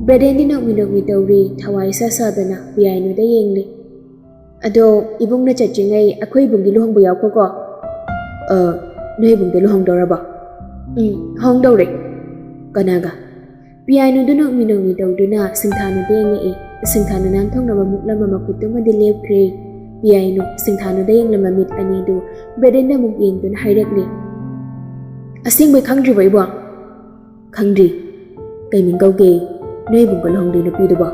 ꯕ꯭ꯔꯦꯗꯦꯟꯗꯤ ꯅꯣꯛꯃꯤ ꯅꯣꯛꯃꯤ ꯇꯧꯔꯤ꯫ ꯊꯋꯥꯏ ꯏꯁꯥ ꯁꯥꯗꯅ ꯄꯤꯌꯥꯏꯅꯨꯗ ꯌꯦꯡꯂꯤ꯫ "ꯑꯗꯣ ꯏꯕꯨꯡꯅ ꯆꯠꯇ꯭ꯔꯤꯉꯩ ꯑꯩꯈꯣꯏ ꯏꯕꯨꯡꯒꯤ ꯂꯨꯍꯣꯡꯕ ꯌꯥꯎꯈꯣꯀꯣ꯫" "ꯑ, ꯅꯣꯏ ꯏꯕꯨꯡꯗꯣ ꯂꯨꯍꯣꯡꯗꯧꯔꯕꯣ?" "ꯎꯝ, ꯍꯣꯡꯗꯧꯔꯦ꯫" "ꯀꯅꯥꯒ?" ꯄꯤꯌꯥꯏꯅꯨꯗꯨ ꯅꯣꯛꯃꯤ ꯅꯣꯛꯃꯤ ꯇꯧꯗꯨꯅ ꯁꯤꯡꯊꯥꯅꯨꯗ ꯌꯦꯡꯉꯛꯏ꯫ ꯁꯤꯡꯊꯥꯅꯨ ꯅꯥꯟꯊꯣꯛꯅꯕ ꯃꯨꯛꯂꯝꯕ ꯃꯈꯨꯠꯇꯨꯃꯗꯤ ꯂꯦꯞꯈ꯭ꯔꯦ꯫ ꯄꯤꯌꯥꯏꯅꯨ ꯁꯤꯡꯊꯥꯅꯨꯗ ꯌꯦꯡꯂꯝꯕ ꯃꯤꯠ ꯑꯅꯤꯗꯨ ꯕ꯭ꯔꯦꯗꯦꯟꯗ ꯑꯃꯨꯛ ꯌꯦꯡꯗꯨꯅ ꯍꯥꯏꯔꯛꯂꯤ꯫ "ꯑꯁꯦꯡꯕꯩ ꯈꯪꯗ꯭ꯔꯤꯕꯣ ꯏꯕꯣ?" "ꯈꯪꯗ꯭ꯔꯤ꯫ ꯀꯩ ꯃꯤꯡ ꯀꯧꯒꯦ ꯅꯣꯏ ꯏꯕꯨꯡꯒ ꯂꯨꯍꯣꯡꯗꯣꯏ ꯅꯨꯄꯤꯗꯨꯕꯣ?"